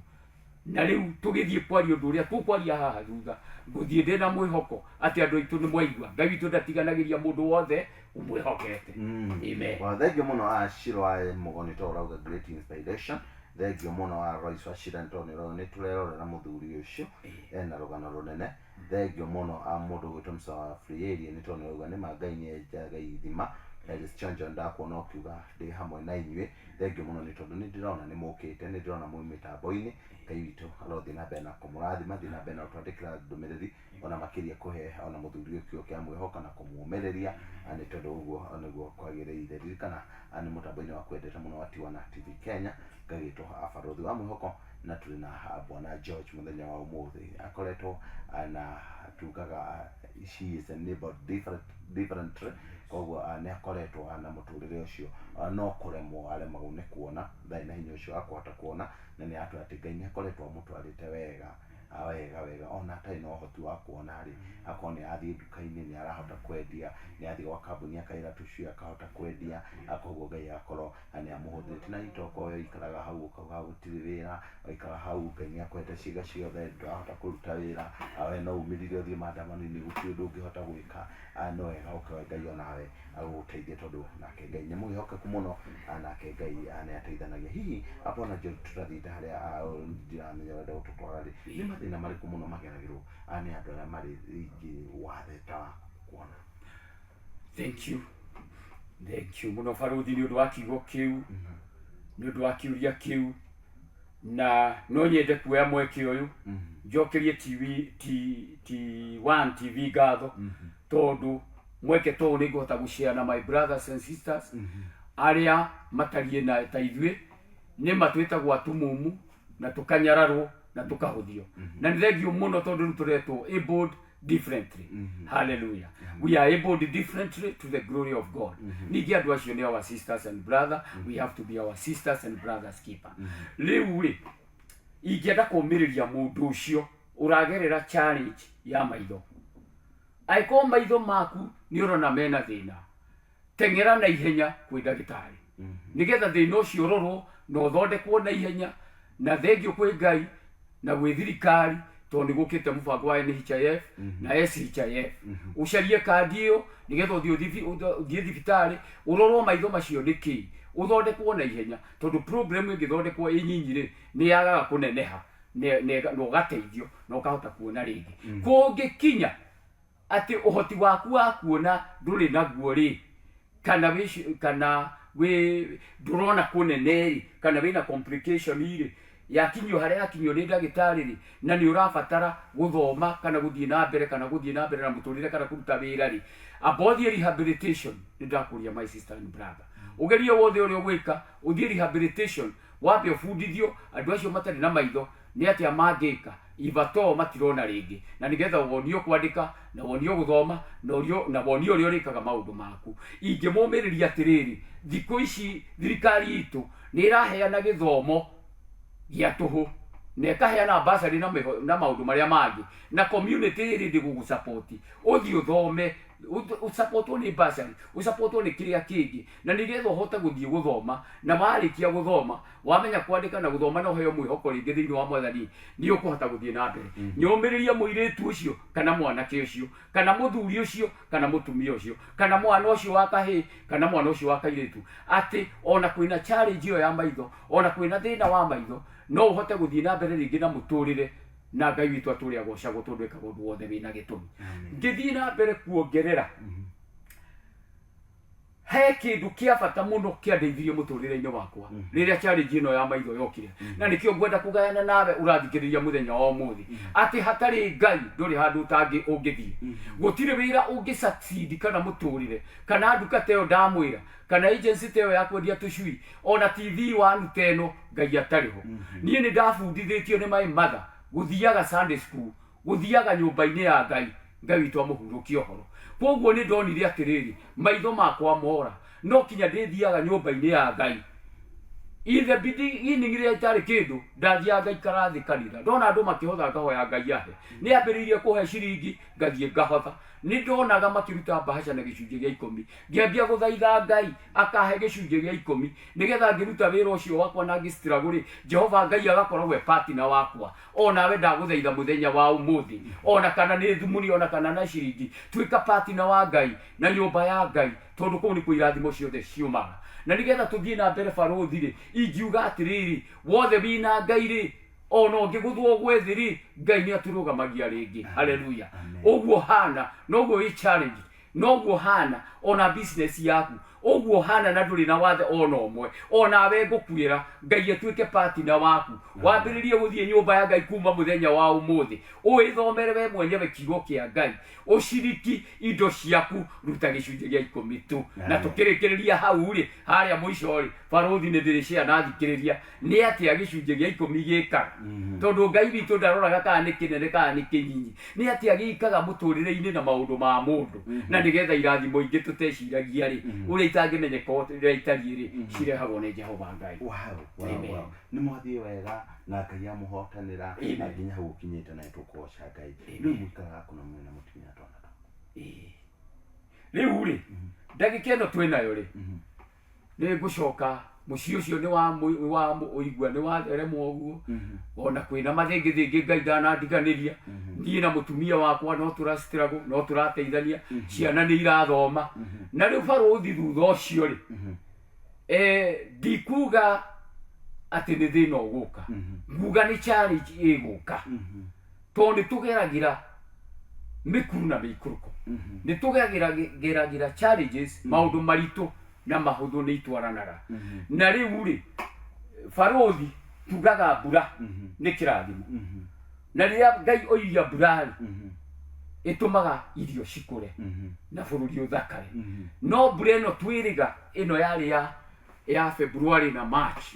Na rĩu tũgĩthiĩ kwaria ũndũ ũrĩa tũkwaria haha thutha, ngũthiĩ ndĩ na mwĩhoko atĩ andũ aitũ nĩ mwaigua Ngai witũ ndatiganagĩria mũndũ wothe ũmwĩhokete. Amen. Well, thank you mũno a Shiro wa Mũgoni to ũrauga great inspiration. Thank you mũno a Royce wa Shira to nĩ ũrauga nĩ tũrerorera mũthuri ũcio ena rũgano rũnene. Thank you mũno a mũndũ ũgwĩtwo Musa wa Free Area nĩ tondũ nĩ ũrauga nĩ ma Ngai nĩ enjaga ithima. Elis Chonjo, ndakuona ũkiuga ndĩ hamwe na inyuĩ. Thank you mũno nĩ tondũ nĩ ndĩrona nĩ mũkĩte, nĩ ndĩrona mwĩ mĩtambo-inĩ. Ngai witũ arothiĩ na mbere na kũmũrathima, thiĩ na mbere na gũtwandĩkĩra ndũmĩrĩri, ona makĩria kũhe ona mũthuri ũyũ kiugo kĩa mwĩhoko na kũmũmĩrĩria, nĩ tondũ ũguo nĩguo kwagĩrĩire. Ririkana nĩ mũtambo-inĩ waku wendete mũno wa Tiwana TV Kenya, ngagĩtwo Abarũthi wa Mwĩhoko, na tũrĩ na Bwana George mũthenya wa ũmũthĩ. Akoretwo na tugaga she is enabled differently, koguo nĩ akoretwo na mũtũrĩre ũcio, no kũremwo aremagwo nĩ kuona, ndarĩ na hinya ũcio wa kũhota kuona, na nĩ atwĩra atĩ Ngai nĩ akoretwo amũtwarĩte wega wega wega ona atarĩ na ũhoti wa kuona rĩ, akorwo nĩ athiĩ nduka-inĩ nĩ arahota kwendia, nĩ athiĩ gwa kambuni akaĩra tũcui akahota kwendia, koguo Ngai agakorwo nĩ amũhũthĩrĩte. Na itokorwo we ũikaraga hau ũkauga gũtirĩ wĩra, waikara hau Ngai nĩ akũhete ciĩga ciothe ndũrahota kũruta wĩra, we no umĩrire ũthiĩ maandamano-inĩ gũtirĩ ũndũ ũngĩhota gwĩka, no wega ũkĩhoe Ngai onawe agũgũteithie tondũ nake Ngai nĩ mwĩhokeku mũno, nake Ngai nĩ ateithanagia. Hihi bwana John, tũtathiĩte harĩa ndiramenya ũrenda gũtũtwara rĩ, nĩ mathĩna marĩkũ mũno mageragĩrwo nĩ andũ arĩa marĩ rĩngĩ wathe ta wa kuona? Thank you, thank you mũno barũthi nĩ ũndũ wa kiugo kĩu, nĩ ũndũ wa kĩũria kĩu. Na no nyende kuoya mweke ũyũ njokerie TV T, T1 TV ngatho, tondũ mweke ta ũyũ nĩ ngũhota gũshare na my brothers and sisters arĩa matariĩ na ta ithuĩ, nĩ matwĩtagwo atumumu na tũkanyararwo na tũkahũthio. Na nĩ thengiũ mũno tondũ nĩ tũretwo abled differently. Hallelujah, we are abled differently to the glory of God. Ningĩ andũ acio nĩ our sisters and brother. We have to be our sisters and brothers keeper. Rĩu rĩ, ingĩenda kũũmĩrĩria mũndũ ũcio ũragerera challenge ya maitho, angĩkorwo maitho maku nĩ ũrona mena thĩna, teng'era na ihenya kwĩ ndagĩtarĩ. Nĩgetha thĩna ũcio ũrorwo na ũthondekwo na ihenya. Na thengio kwĩ Ngai na gwĩ thirikari, tondũ nĩ gũkĩte mũbango wa NHIF na SHIF. Ũcarie kandi ĩyo nĩgetha ũthiĩ thibitarĩ ũrorwo maitho macio nĩ kĩĩ, ũthondekwo na ihenya, tondũ problem ĩngĩthondekwo ĩ nyinyi rĩ, nĩ yagaga kũneneha na ũgateithio na ũkahota kuona rĩngĩ. Kũngĩkinya atĩ ũhoti waku wa kuona ndũrĩ naguo rĩ, kana wĩ kana wĩ ndũrona kũnene rĩ, kana wĩna complication rĩ, yakinyio harĩa yakinyio nĩ ndagĩtarĩ rĩ, na nĩ ũrabatara gũthoma kana gũthiĩ na mbere kana gũthiĩ na mbere na mũtũrĩre kana kũruta wĩra rĩ, amba ũthiĩ rehabilitation. Nĩ ndakũria, my sister and brother, ũgerie wothe ũrĩa ũgwĩka ũthiĩ rehabilitation, wambe ũbundithio andũ acio matarĩ na maitho nĩ atĩa mangĩka ibatoo matirona rĩngĩ, na nĩgetha wonio kwandĩka na wonio gũthoma na ũrio na wonio ũrĩa ũrĩkaga maũndũ maku. Ingĩmũmĩrĩria atĩrĩrĩ, thikũ ici thirikari itũ nĩ ĩraheana gĩthomo gĩa tũhũ na ĩkaheana bursary na maũndũ marĩa mangĩ, na community ĩrĩ ndĩ gũgũsupport ũthiĩ ũthome, ũsupportwo nĩ bursary, ũsupportwo nĩ kĩrĩa kĩngĩ, na nĩgetha ũhote gũthiĩ gũthoma. Na warĩkia gũthoma, wamenya kwandĩka na gũthoma na ũheo mwĩhoko rĩngĩ thĩinĩ wa Mwathani, nĩ ũkũhota gũthiĩ na mbere. Nyũmĩrĩrie mũirĩtu ũcio kana mwanake ũcio kana mũthuri ũcio kana mũtumia ũcio kana mwana ũcio wa kahĩĩ kana mwana ũcio wa kairĩtu, atĩ ona kwĩna challenge ĩyo ya maitho, ona kwĩna thĩna wa maitho, no ũhote gũthiĩ na mbere rĩngĩ na mũtũrĩre, na Ngai witũ atũre agocagwo, tondũ ekaga ũndũ wothe wĩna gĩtũmi. Ngĩthiĩ na mbere kuongerera, he kĩndũ kĩa bata mũno kĩandeithirie mũtũrĩre-inĩ wakwa rĩrĩa challenge ĩno ya maitho yokire, na nĩkĩo ngwenda kũgayana nawe ũrathikĩrĩria mũthenya wa ũmũthĩ, atĩ hatarĩ Ngai ndũrĩ handũ ũtangĩ ũngĩthiĩ. Gũtirĩ wĩra ũngĩ succeed kana mũtũrĩre kana nduka ta ĩyo ndamwĩra kana agency ta ĩyo ya kwendia tũcui, ona TV wanu ta ĩno, Ngai atarĩ ho. Niĩ nĩ ndabundithĩtio nĩ my mother gũthiaga Sunday school, gũthiaga nyũmba-inĩ ya Ngai, Ngai witũ amũhurũkie ũhoro. Koguo nĩ ndonire atĩrĩrĩ, maitho makwa mora, no kinya ndĩthiaga nyũmba-inĩ ya Ngai. In the beginning, rĩrĩa itarĩ kĩndũ, ndathiaga ngaikara thĩ kanitha, ndona andũ makĩhotha ngahoya Ngai ahe. Nĩ ambĩrĩirie kũhe ciringi, ngathiĩ ngahotha. Nĩ ndonaga makĩruta mbahaca na gĩcunjĩ gĩa 10, ngĩambia gũthaitha Ngai akahe gĩcunjĩ gĩa 10, nĩgetha ngĩruta wĩra ũcio wakwa na ngĩ-struggle rĩ, Jehova Ngai agakoragwo e partner wakwa. Onawe ndagũthaitha mũthenya wa ũmũthĩ, ona kana nĩ thumuni, ona kana na ciringi, tuĩka partner wa Ngai na nyũmba ya Ngai, tondũ kũu nĩkuo irathimo ciothe ciumaga. Na nĩgetha tũthiĩ na mbere, barũthi rĩ, ingiuga atĩrĩrĩ, wothe wĩna Ngai rĩ, ona ũngĩgũthwo ũgwe thĩ rĩ, Ngai nĩ atũrũgamagia rĩngĩ. Haleluya! Ũguo hana noguo wĩ challenge, noguo hana ona business yaku, ũguo hana na ndũrĩ na wathe ona ũmwe, onawe ngũkwĩra Ngai atuĩke partner waku. Wambĩrĩrie gũthiĩ nyũmba ya Ngai kuma mũthenya wa ũmũthĩ, ũĩthomere we mwenyewe kiugo kĩa Ngai, ũciriki indo ciaku, ruta gĩcunjĩ gĩa 10 tu. Na tũkĩrĩkĩrĩria hau rĩ, harĩa mũico rĩ, barũthi, nĩ ndĩrĩcĩa na thikĩrĩria nĩ atĩa gĩcunjĩ gĩa 10 gĩkaga, tondũ Ngai witũ ndaroraga kana nĩ kĩnene kana nĩ kĩnyinyi, nĩ atĩa gĩkaga mũtũrĩre-inĩ na maũndũ ma mũndũ, na nĩgetha irathimo ingĩ tũteciragia rĩ, ũrĩa itangĩmenyeka ũrĩa itariĩ rĩ, cirehagwo nĩ Jehova Ngai. Wow. Amen. Wow. Nĩ mwathiĩ wega na Ngai amũhotanĩra Amen. na nginya hau ũkinyĩte, na tũkũgoca Ngai. Amen. Rĩu mũikaraga kũna mwĩna mũtumia, twana twaku? Ĩĩ. Rĩu rĩ, ndagĩka ĩno twĩ nayo rĩ, nĩ ngũcoka mũciĩ ũcio nĩ wa ũigua nĩ watherema ũguo, ona kwĩna mathĩngĩthĩngĩ, Ngai ndanandiganĩria. Niĩ na mũtumia wakwa no tũra struggle, no tũrateithania, ciana nĩ irathoma. Na rĩu, barũthi, thutha ũcio rĩ, ndikuga atĩ nĩ thĩna ũgũka, nguga nĩ challenge ĩgũka, tondũ nĩ tũgeragĩra mĩkuru na mĩikũrũko, nĩ tũgeragĩra geragĩra challenges, maũndũ maritũ na mahũthũ nĩ itwaranaga. Na rĩu rĩ, barũthi, tugaga mbura nĩ kĩrathimo, na rĩrĩa Ngai oiria mbura rĩ, ĩtũmaga irio cikũre na bũrũri ũthakare. No mbura ĩno twĩrĩga ĩno yarĩ ya February na March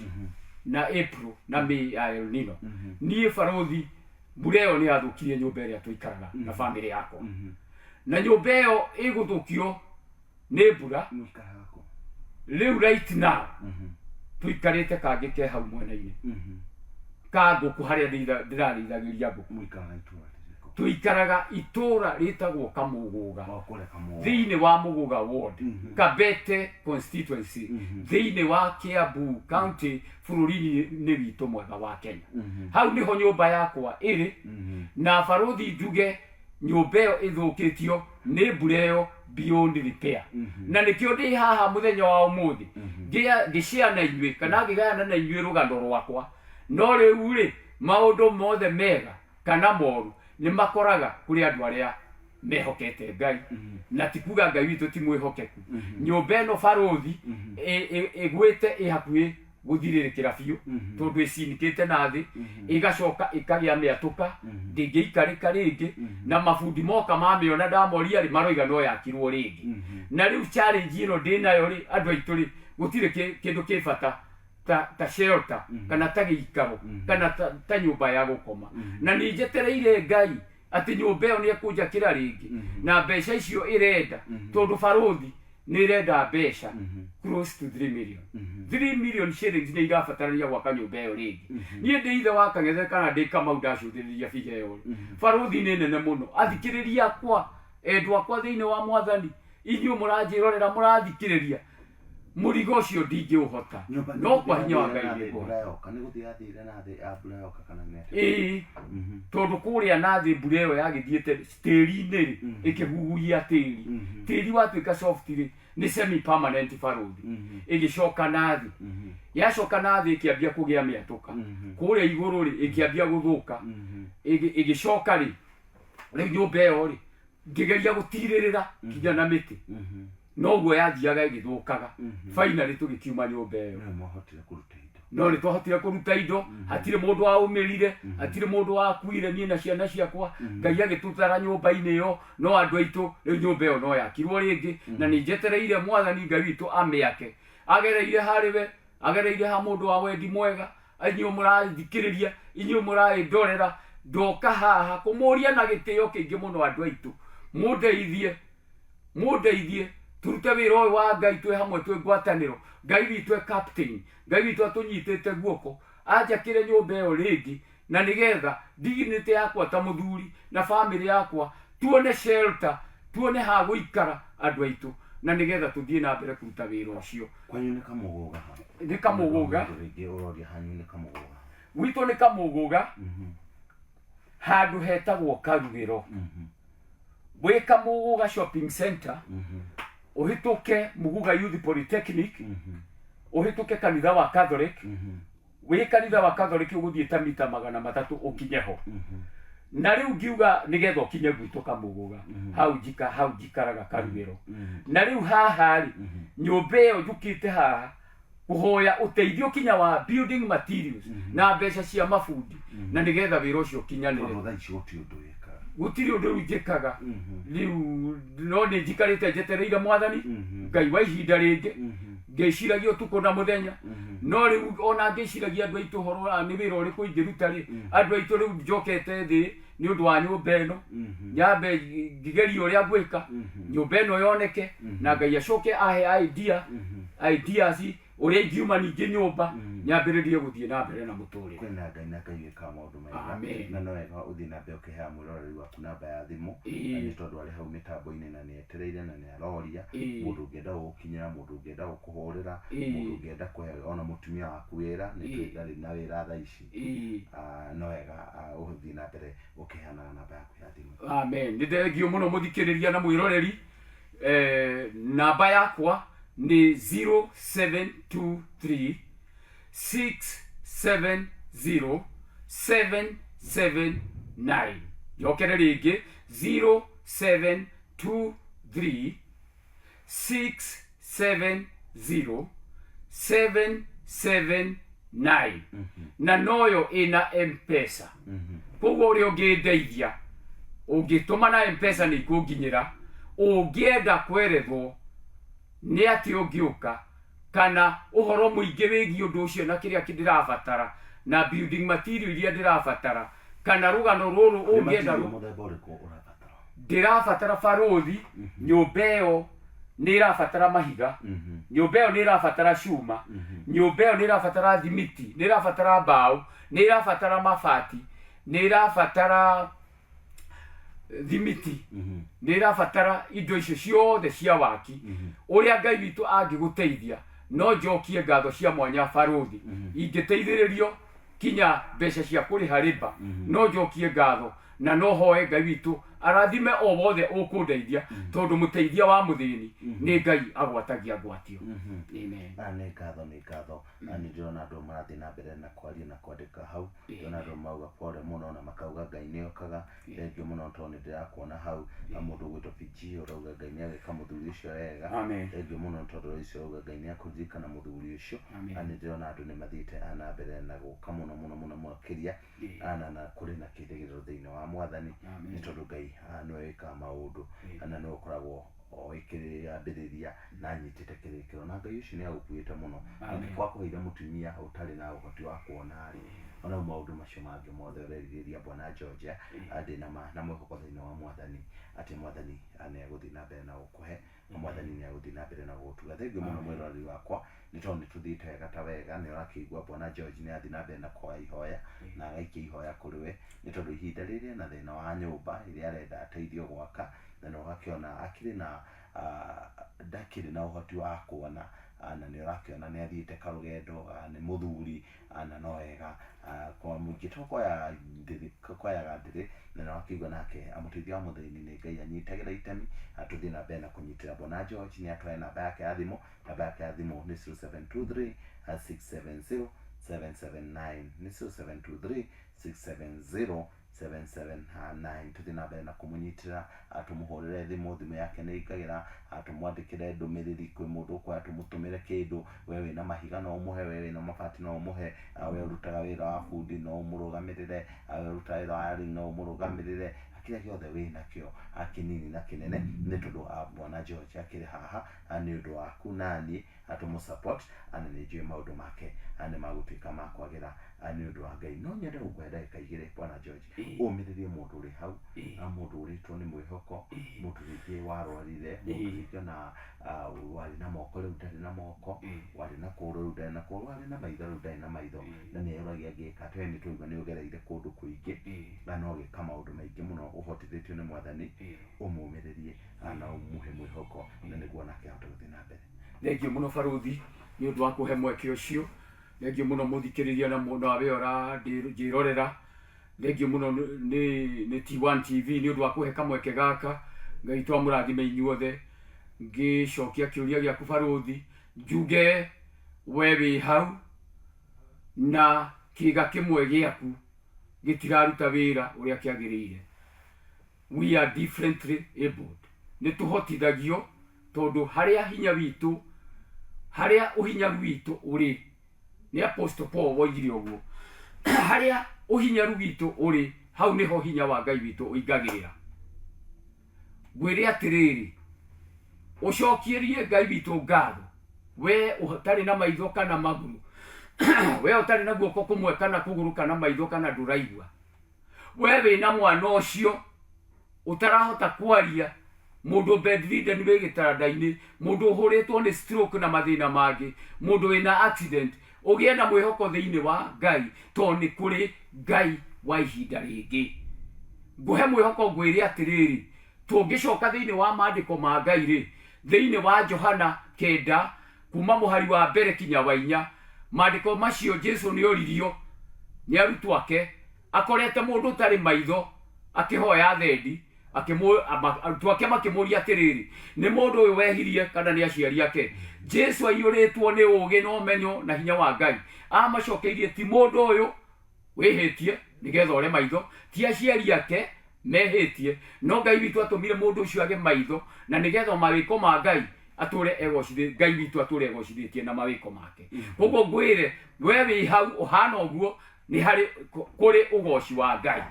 na April na May ya El Nino, niĩ, barũthi, mbura ĩyo nĩ yathũkirie nyũmba ĩrĩa tũikaraga na bamĩrĩ yakwa, na nyũmba ĩyo ĩgũthũkio nĩ mbura. Mũikaraga kũ? Rĩu right now tũikarĩte kangĩ ke hau mwena-inĩ ka ngũkũ, harĩa ndĩrarĩithagĩria ngũkũ. Mũikaraga itũra rĩrĩkũ? Tũikaraga itũũra rĩtagwo Kamũgũga. O kũrĩa Kamũgũga. Thĩinĩ wa Mũgũga ward, Kabete constituency, thĩinĩ wa Kiambu county, bũrũri-inĩ witũ mwega wa Kenya. Hau nĩho nyũmba yakwa ĩrĩ, na barũthi njuge nyũmba ĩyo ĩthũkĩtio nĩ mbura ĩyo beyond repair. Na nĩkĩo ndĩ haha mũthenya wa ũmũthĩ ngĩshare na inyuĩ kana ngĩgayana na inyuĩ rũgano rwakwa. No rĩu rĩ, maũndũ mothe mega kana moru nĩ makoraga kũrĩ andũ arĩa mehokete Ngai, na ti kuga Ngai witũ ti mwĩhokeku. Nyũmba ĩno barũthi ĩgwĩte ĩ hakuhĩ gũthirĩrĩkĩra biũ, tondũ ĩcinikĩte na thĩ, ĩgacoka ĩkagĩa mĩatũka, ndĩngĩikarĩka rĩngĩ. Na mabundi moka mamĩona, ndamoria rĩ, maroiga no yakirwo rĩngĩ. Na rĩu challenge ĩno ndĩnayo rĩ, andũ aitũ rĩ, gũtirĩ kĩndũ kĩ bata ta shelter kana ta gĩikaro kana ta nyũmba ya gũkoma. Na nĩ njetereire Ngai atĩ nyũmba ĩyo nĩ ekũnjakĩra rĩngĩ na mbeca icio ĩrenda, tondũ barũthi nĩ ĩrenda mbeca close to 3 million. 3 million shillings nĩ irabatarania gwaka nyũmba ĩyo rĩngĩ. Niĩ ndĩ ithe wa Kang'ethe kana ndĩ Kamau ndacũthĩrĩria biga ĩyo rĩ, barũthi nĩ nene mũno. Athikĩrĩria akwa, endwa akwa thĩinĩ wa Mwathani, inyuĩ mũranjĩrorera, mũrathikĩrĩria, mũrigo ũcio ndingĩũhota, Nyũmba nĩ no kwa hinya wa gũthiĩ Ngai yathire na thĩ nĩngũhota. mbura yoka, nĩ gũthiĩ yathire na thĩ ya mbura yoka kana nĩ atĩa? Ĩĩ, tondũ kũrĩa na thĩ mbura ĩyo yagĩthiĩte tĩri-inĩ rĩ, ĩkĩhuhuia tĩri, tĩri watuĩka soft rĩ, nĩ semi permanent barũthi. Ĩgĩcoka na thĩ, yacoka na thĩ ĩkĩambia kũgĩa mĩatũka kũrĩa igũrũ rĩ, ĩkĩambia gũthũka. Ĩgĩcoka rĩ, rĩu nyũmba ĩyo rĩ, ngĩgeria gũtirĩrĩra nginya na mĩtĩ, noguo yathiaga ĩgĩthũkaga. Finally tũgĩkiuma nyũmba ĩyo. No mwahotire kũruta indo? No nĩ twahotire kũruta indo, hatirĩ mũndũ waumĩrire, hatirĩ mũndũ wakuire. Niĩ na ciana ciakwa Ngai agĩtũtara nyũmba-inĩ ĩyo. No andũ aitũ, rĩu nyũmba ĩyo no yakirwo rĩngĩ, na nĩ njetereire Mwathani Ngai witũ amĩake agereire harĩ we, agereire ha mũndũ wa wendi mwega. Inyuĩ mũrathikĩrĩria, inyuĩ mũraĩndorera, ndoka haha kũmũria na gĩtĩo kĩingĩ mũno, andũ aitũ, mũndeithie, mũndeithie turute wĩra ũyũ wa Ngai twĩ hamwe, twĩ ngwatanĩro. Ngai witũ e captain, Ngai witũ atũnyitĩte guoko, anjakĩre nyũmba ĩyo rĩngĩ, na nĩgetha dignity yakwa ta mũthuri na famĩlĩ yakwa tuone shelter, tuone ha gũikara, andũ aitũ, na nĩgetha tũthiĩ na mbere kũruta wĩra ũcio. Kwanyu nĩ Kamũgũga ha? Nĩ Kamũgũga. Mũndũ rĩngĩ ũroria hanyu nĩ Kamũgũga. Gwitũ nĩ Kamũgũga, handũ hetagwo Karugĩro. Wĩ Kamũgũga shopping center, ũhĩtũke Muguga Youth Polytechnic, ũhĩtũke kanitha wa Catholic. Wĩ kanitha wa Catholic ũgũthiĩ ta mita 300 ũkinye ho. Na rĩu ngiuga nĩgetha ũkinye gwitũ Kamũgũga, hau njika, hau njikaraga Karugĩro. Na rĩu haha rĩ, nyũmba ĩyo njũkĩte haha kũhoya ũteithio kinya wa building materials na mbeca cia mabundi, na nĩgetha wĩra ũcio ũkinyanĩre. Tondũ thaa ici gũtirĩ ũndũ wĩkaga? Gũtirĩ ũndũ rĩu njĩkaga rĩu, no nĩ njikarĩte njetereire Mwathani Ngai wa ihinda rĩngĩ, ngĩciragia ũtukũ na mũthenya. No rĩu ona ngĩciragia, andũ aitũ, ũhoro wa nĩ wĩra ũrĩkũ ingĩruta rĩ, andũ aitũ, rĩu njokete thĩ nĩ ũndũ wa nyũmba ĩno, nyambe ngĩgerie ũrĩa ngwĩka nyũmba ĩno yoneke, na Ngai acoke ahe ideas ũrĩa ingiuma ningĩ nyũmba nyambĩrĩrie gũthiĩ na mbere na mũtũrĩre. Kwĩna Ngai na Ngai wĩkaga maũndũ mega. Amen. Na no wega ũthiĩ na mbere ũkĩheaga mwĩroreri waku namba ya thimũ, na nĩ tondũ arĩ hau mĩtambo-inĩ na nĩ etereire na nĩ aroria mũndũ ũngĩenda gũgũkinyĩra, mũndũ ũngĩenda gũkũhũrĩra, mũndũ ũngĩenda kũhe ona mũtumia waku wĩra, nĩ tũĩ ndarĩ na wĩra thaa ici. Ah, no wega ũthiĩ na mbere ũkĩheanaga namba yaku ya thimũ. Amen. Nĩ thengio mũno mũthikĩrĩria na mwĩroreri. Namba yakwa nĩ 0723 670 779. Njokere rĩngĩ, 0723 670 779, na noyo ĩna M-Pesa. Koguo ũrĩa ũngĩndeithia, ũngĩtũma na M-Pesa nĩ ikũnginyĩra. Ũngĩenda kwerethwo nĩ atĩ ũngĩũka kana ũhoro mũingĩ wĩgiĩ ũndũ ũcio na kĩrĩa ndĩrabatara na building material iria ndĩrabatara kana rũgano rũrũ Nĩ ũngĩenda material mũthemba ũrĩkũ ũrabatara? Ndĩrabatara, barũthi, nyũmba ĩyo nĩ ĩrabatara mahiga, nyũmba ĩyo nĩ ĩrabatara cuma, nyũmba ĩyo nĩ ĩrabatara thimiti, nĩ ĩrabatara mbaũ, nĩ ĩrabatara mabati, nĩ ĩrabatara Thimiti nĩ ĩrabatara indo icio ciothe cia waki. Ũrĩa Ngai witũ angĩgũteithia, no njokie ngatho cia mwanya barũthi. Ingĩteithĩrĩrio kinya mbeca cia kũrĩha rĩba, no njokie ngatho na no hoe Ngai witũ arathime o wothe ũkũndeithia, tondũ mũteithia wa mũthĩni nĩ Ngai agwatagia ngwatio. Amen. Ah, nĩ ngatho, nĩ ngatho. Na nĩ ndĩrona andũ marathiĩ na mbere na kwaria na kwandĩka hau. Ndĩrona andũ mauga pole mũno na makauga Ngai nĩ okaga. Thengiũ mũno tondũ nĩ ndĩrakuona hau. Na mũndũ ũgwĩtwo PG ũrauga Ngai nĩ agĩka mũthuri ũcio wega. Amen. Thengiũ mũno tondũ ũcio ũrauga Ngai nĩ akũririkana mũthuri ũcio. Amen. Na nĩ ndĩrona andũ nĩ mathiĩte na mbere na gũka mũno mũno mũno makĩria. Na kũrĩ na kĩrĩgĩrĩro thĩinĩ wa Mwathani. Amen. Nĩ tondũ Ngai nĩwe wĩkaga maũndũ na nĩwe ũkoragwo oĩ kĩambĩrĩria na anyitĩte kĩrĩkĩro, na Ngai ũcio nĩ agũkuĩte mũno. Amen. Kwakũheire mũtumia ũtarĩ na ũhoti wa kuona rĩ, ona rĩu maũndũ macio mangĩ mothe ũrerirĩria, Bwana George, ndĩ na ma na mwĩhoko thĩinĩ wa Mwathani atĩ Mwathani nĩ egũthiĩ na mbere na gũkũhe, na Mwathani nĩ egũthiĩ na mbere na gũgũtuga. Thengiũ mũno mwĩroreri wakwa, nĩ tondũ nĩ tũthiĩte wega ta wega. Nĩ ũrakĩigua Bwana George nĩ athiĩ na mbere na kũhoya ihoya na agaikia ihoya kũrĩ we, nĩ tondũ ihinda rĩrĩ ena thĩna wa nyũmba ĩrĩa arenda ateithio gwaka, na nĩ ũgakĩona akĩrĩ na ndakĩrĩ na ũhoti wa kuona, na nĩ ũrakĩona nĩ athiĩte karũgendo, nĩ mũthuri, na no wega kwa mũingĩ to kwaya ndĩrĩ, kwayaga ndĩrĩ, na nĩ ũrakĩigua nake mũteithia wa mũthĩni nĩ Ngai anyitagĩra itemi. Tũthiĩ na mbere na kũnyitĩra Bwana George. Nĩ atwae namba yake ya thimũ. Namba yake ya thimũ nĩ 0723 670 779, nĩ 0723 670 779. Tũthiĩ na mbere na kũmũnyitĩra, tũmũhũrĩre thimũ, thimũ yake nĩ ĩingagĩra, tũmwandĩkĩre ndũmĩrĩri kwĩ mũndũ ũkũoya, tũmũtũmĩre kĩndũ. We wĩna mahiga no ũmũhe, we wĩna mabati no ũmũhe, we ũrutaga wĩra wa bundi no ũmũrũgamĩrĩre, we ũrutaga wĩra wa wiring no ũmũrũgamĩrĩre, kĩrĩa gĩothe wĩnakĩo, kĩnini na kĩnene, nĩ tondũ Bwana George akĩrĩ haha nĩ ũndũ waku naniĩ tũmũ support, na nĩ njũĩ maũndũ make nĩ magũtuĩka ma kwagĩra nĩ ũndũ wa Ngai. No nyende gũkũhe ndagĩka 2, Bwana George, ũmĩrĩrie mũndũ ũrĩ hau, mũndũ ũrĩtwo nĩ mwĩhoko, mũndũ rĩngĩ warwarire, mũndũ rĩngĩ ona warĩ na moko rĩu ndarĩ na moko, warĩ na kũgũrũ rĩu ndarĩ na kũgũrũ, warĩ na maitho rĩu ndarĩ na maitho, na nĩ eyũragia angĩka atĩa. We nĩ tũraigua nĩ ũgereire kũndũ kũingĩ na no ũgĩka maũndũ maingĩ mũno ũhotithĩtio nĩ Mwathani. Ũmũmĩrĩrie na ũmũhe mwĩhoko na nĩguo onake ahote gũthiĩ na mbere. Thengiũ mũno barũthi nĩ ũndũ wa kũhe mweke ũcio. Thengiũ mũno mũthikĩrĩria na nawe ũranjĩrorera. Thengiũ mũno nĩ T1 TV nĩ ũndũ wa kũhe kamweke gaka. Ngai witũ amũrathime inyuothe. Ngĩcokia kĩũria gĩaku barũthi, njuge we wĩ hau na kĩga kĩmwe gĩaku gĩtiraruta wĩra ũrĩa kĩagĩrĩire. We are differently abled. Nĩ tũhotithagio tondũ harĩa hinya witũ, harĩa ũhinyaru witũ ũrĩ, nĩ Apostle Paul woigire ũguo, harĩa ũhinyaru witũ ũrĩ, hau nĩho hinya wa Ngai witũ ũingagĩrĩra. Ngwĩre atĩrĩrĩ, ũcokierie Ngai witũ ngatho, we ũtarĩ na maitho kana magũrũ, we ũtarĩ na guoko kũmwe kana kũgũrũ kana maitho kana ndũraigua, we wĩna mwana ũcio ũtarahota kwaria, mũndũ bedridden wĩ gĩtanda-inĩ, mũndũ ũhũrĩtwo nĩ stroke na mathĩna mangĩ, mũndũ wĩna accident, ũgĩe na mwĩhoko thĩinĩ wa Ngai, tondũ nĩ kũrĩ Ngai wa ihinda rĩngĩ. Ngũhe mwĩhoko ngwĩre atĩrĩrĩ, tũngĩcoka thĩinĩ wa maandĩko ma Ngai rĩ, thĩinĩ wa Johana 9 kuma mũhari wa mbere kinya wa 4, maandĩko macio Jesu nĩ oririo nĩ arutwo ake, akorete mũndũ ũtarĩ maitho akĩhoya thendi, arutwo ake makĩmũria atĩrĩrĩ, nĩ mũndũ ũyũ wehirie kana nĩ aciari ake? Jesu aiyũrĩtwo nĩ ũũgĩ na ũmenyo na hinya wa Ngai, amacokeirie, ti mũndũ ũyũ wĩhĩtie nĩgetha ore maitho, ti aciari ake mehĩtie, no Ngai witũ atũmire mũndũ ũcio age maitho na nĩgetha mawĩko ma Ngai atũre egocithĩ, Ngai witũ atũre egocithĩtie na mawĩko make. Koguo ngwĩre we wĩ hau ũhana ũguo, nĩ harĩ kũrĩ ũgoci wa Ngai.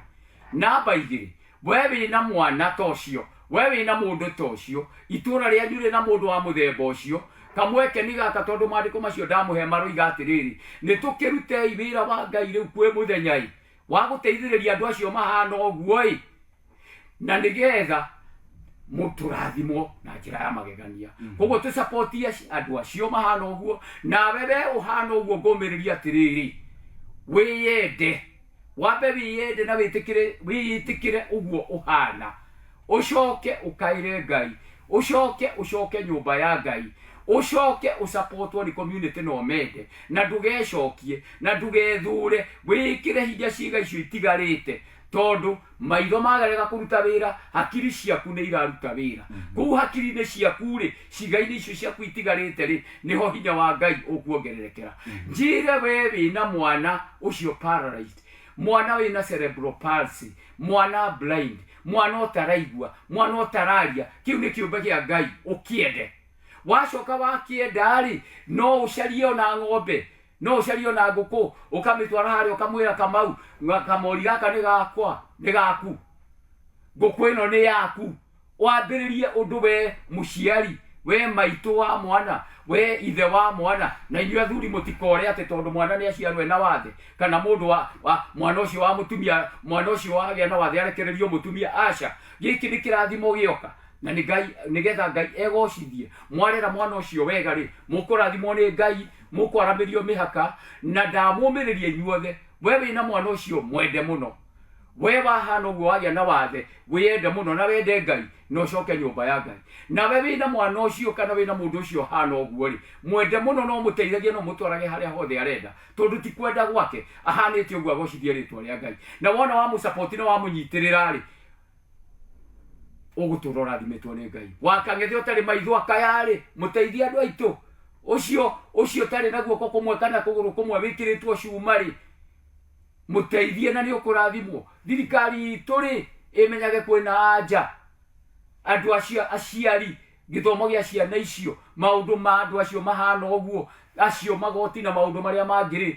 Namba 2, we wĩna mwana ta ũcio, we wĩna mũndũ ta ũcio, itũra rĩanyu rĩna mũndũ wa mũthemba ũcio, kamweke nĩ gaka, tondũ maandĩko macio ndamũhe maroiga atĩrĩrĩ, nĩ tũkĩrutei wĩra wa Ngai rĩu kwĩ mũthenya ĩ, wa gũteithĩrĩria andũ acio mahana ũguo ĩ, na nĩgetha mũtũrathimwo na njĩra ya magegania. Koguo tũcapotie andũ acio mahana ũguo. Nawe we ũhana ũguo, ngũmĩrĩria atĩrĩrĩ, wĩyende, wambe wĩyende na wĩtĩkĩre, wĩĩtĩkĩre ũguo ũhana. Ũcoke ũkaĩre Ngai, ũcoke ũcoke nyũmba ya Ngai, ũcoke ũsapotwo nĩ community na ũmende, na ndũgecokie, na ndũgethure, wĩkĩre hinya ciĩga icio itigarĩte, tondũ maitho magarega kũruta wĩra, hakiri ciaku nĩ iraruta wĩra. Kũu hakiri-inĩ ciaku-rĩ, ciĩga-inĩ icio ciaku itigarĩte-rĩ, nĩho hinya wa Ngai ũkuongererekera. Njĩre we wĩna mwana ũcio paralyzed, mwana wĩna cerebral palsy, mwana blind, mwana ũtaraigua, mwana ũtararia, kĩu nĩ kĩũmbe kĩa Ngai, ũkĩende. Wacoka wakĩenda-rĩ, no ũcarie ona ng'ombe, no ũcarie ona ngũkũ, ũkamĩtwara harĩa ũkamwĩra Kamau, kamori gaka nĩ gakwa, nĩ gaku, ngũkũ ĩno nĩ yaku. Wambĩrĩrie ũndũ we mũciari, we maitũ wa mwana, we ithe wa mwana, na inyuĩ athuri mũtikore atĩ tondũ mwana nĩ aciarwo ena wathe, kana mũndũ wa, wa mwana ũcio wa mũtumia, mwana ũcio wagĩa na wathe arekererio mũtumia, aca. Gĩkĩ nĩ kĩrathimo gĩoka, na nĩ Ngai, nĩgetha Ngai egocithie. Mwarera mwana ũcio wega rĩ, mũkũrathimwo nĩ Ngai, mũkwaramĩrio mĩhaka, na ndamũmĩrĩria inyuothe, we wĩna mwana ũcio mwende mũno. We wahana ũguo wagĩa na wathe, wĩyende mũno na wende Ngai, na ũcoke nyũmba ya Ngai. Nawe wĩna mwana ũcio kana wĩna mũndũ ũcio ũhana ũguo rĩ, mwende mũno na ũmũteithagie na ũmũtwarage harĩa hothe arenda, tondũ ti kwenda gwake, ahanĩte ũguo agocithie rĩtwa rĩa Ngai. Na wona wamũsapoti na wamũnyitĩrĩra rĩ, ũgũtũra ũrathimĩtwo nĩ Ngai. Wakang'ethe ũtarĩ maitho akaya rĩ, mũteithie andũ aitũ. Ũcio ũcio ũtarĩ na guoko kũmwe kana kũgũrũ kũmwe wĩkĩrĩtwo cuma rĩ, Mũteithie na nĩ ũkũrathimwo. Thirikari itũ rĩ, ĩmenyage kwĩna anja andũ acio aciari, gĩthomo gĩa ciana icio, maũndũ ma andũ acio mahana ũguo, acio magoti na maũndũ marĩa mangĩ rĩ,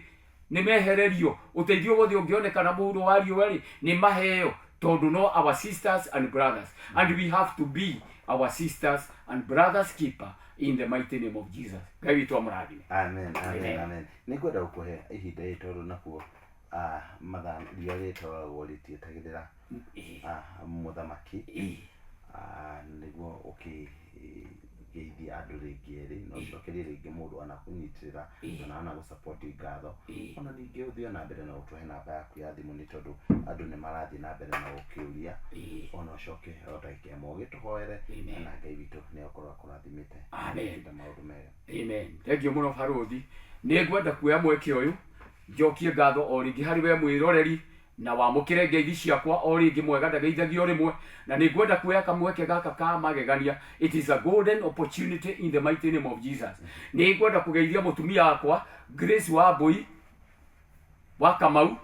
nĩ mehererio. Ũteithio wothe ũngĩonekana mũhuro wa riũa rĩ, nĩ maheo, tondũ no our sisters and brothers, and we have to be our sisters and brothers keeper in the mighty name of Jesus. Ngai witũ amũrathime. Amen, amen, Amen. amen. Nĩ ngwenda gũkũhe ihinda rĩrĩ tondũ nakuo ah, mathaa riũa rĩtoragwo rĩtietagĩrĩra ah, mũthamaki ah, nĩguo ũkĩgeithie andũ rĩngĩ erĩ na ũcokerie rĩngĩ mũndũ anakũnyitĩrĩra kana anagũsapoti ngatho ona ningĩ ũthiĩ na mbere na ũtũhe namba yaku ya thimũ nĩ tondũ andũ nĩ marathiĩ na mbere na gũkĩũria ona ũcoke o ndagĩka ĩmwe ũgĩtũhoere Amen. na Ngai witũ nĩ egũkorwo akũrathimĩte Amen. na maũndũ mega. Amen. Thengiũ mũno barũthi. Nĩ ngwenda kuoya mweke ũyũ njokie ngatho o rĩngĩ harĩ we mwĩroreri na wamũkĩre ngeithi ciakwa o rĩngĩ mwega ndageithagio rĩmwe na nĩ ngwenda kuoya kamweke gaka ka magegania it is a golden opportunity in the mighty name of Jesus nĩ ngwenda kũgeithia mũtumia wakwa Grace Wambui wa Kamau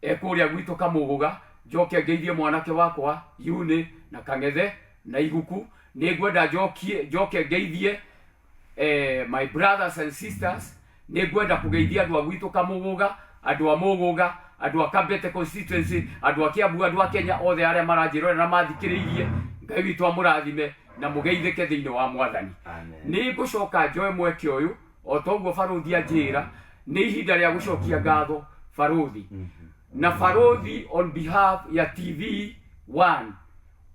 e kũrĩa gwitũ Kamũgũga njoke ngeithie mwanake wakwa Yune na Kang'ethe na Iguku nĩ ngwenda njokie njoke ngeithie eh, my brothers and sisters nĩ ngwenda kũgeithia andũ a gwitũ Kamũgũga andũ a Mũgũga andũ a Kabete constituency andũ a Kiambu andũ a Kenya othe arĩa maranjĩrorera na mathikĩrĩirie Ngai witũ amũrathime na mũgeithĩke thĩinĩ wa mwathani Amen. nĩ ngũcoka njoe mweke ũyũ o ta ũguo barũthi anjĩra nĩ ihinda rĩa gũcokia ngatho barũthi na barũthi on behalf ya TV 1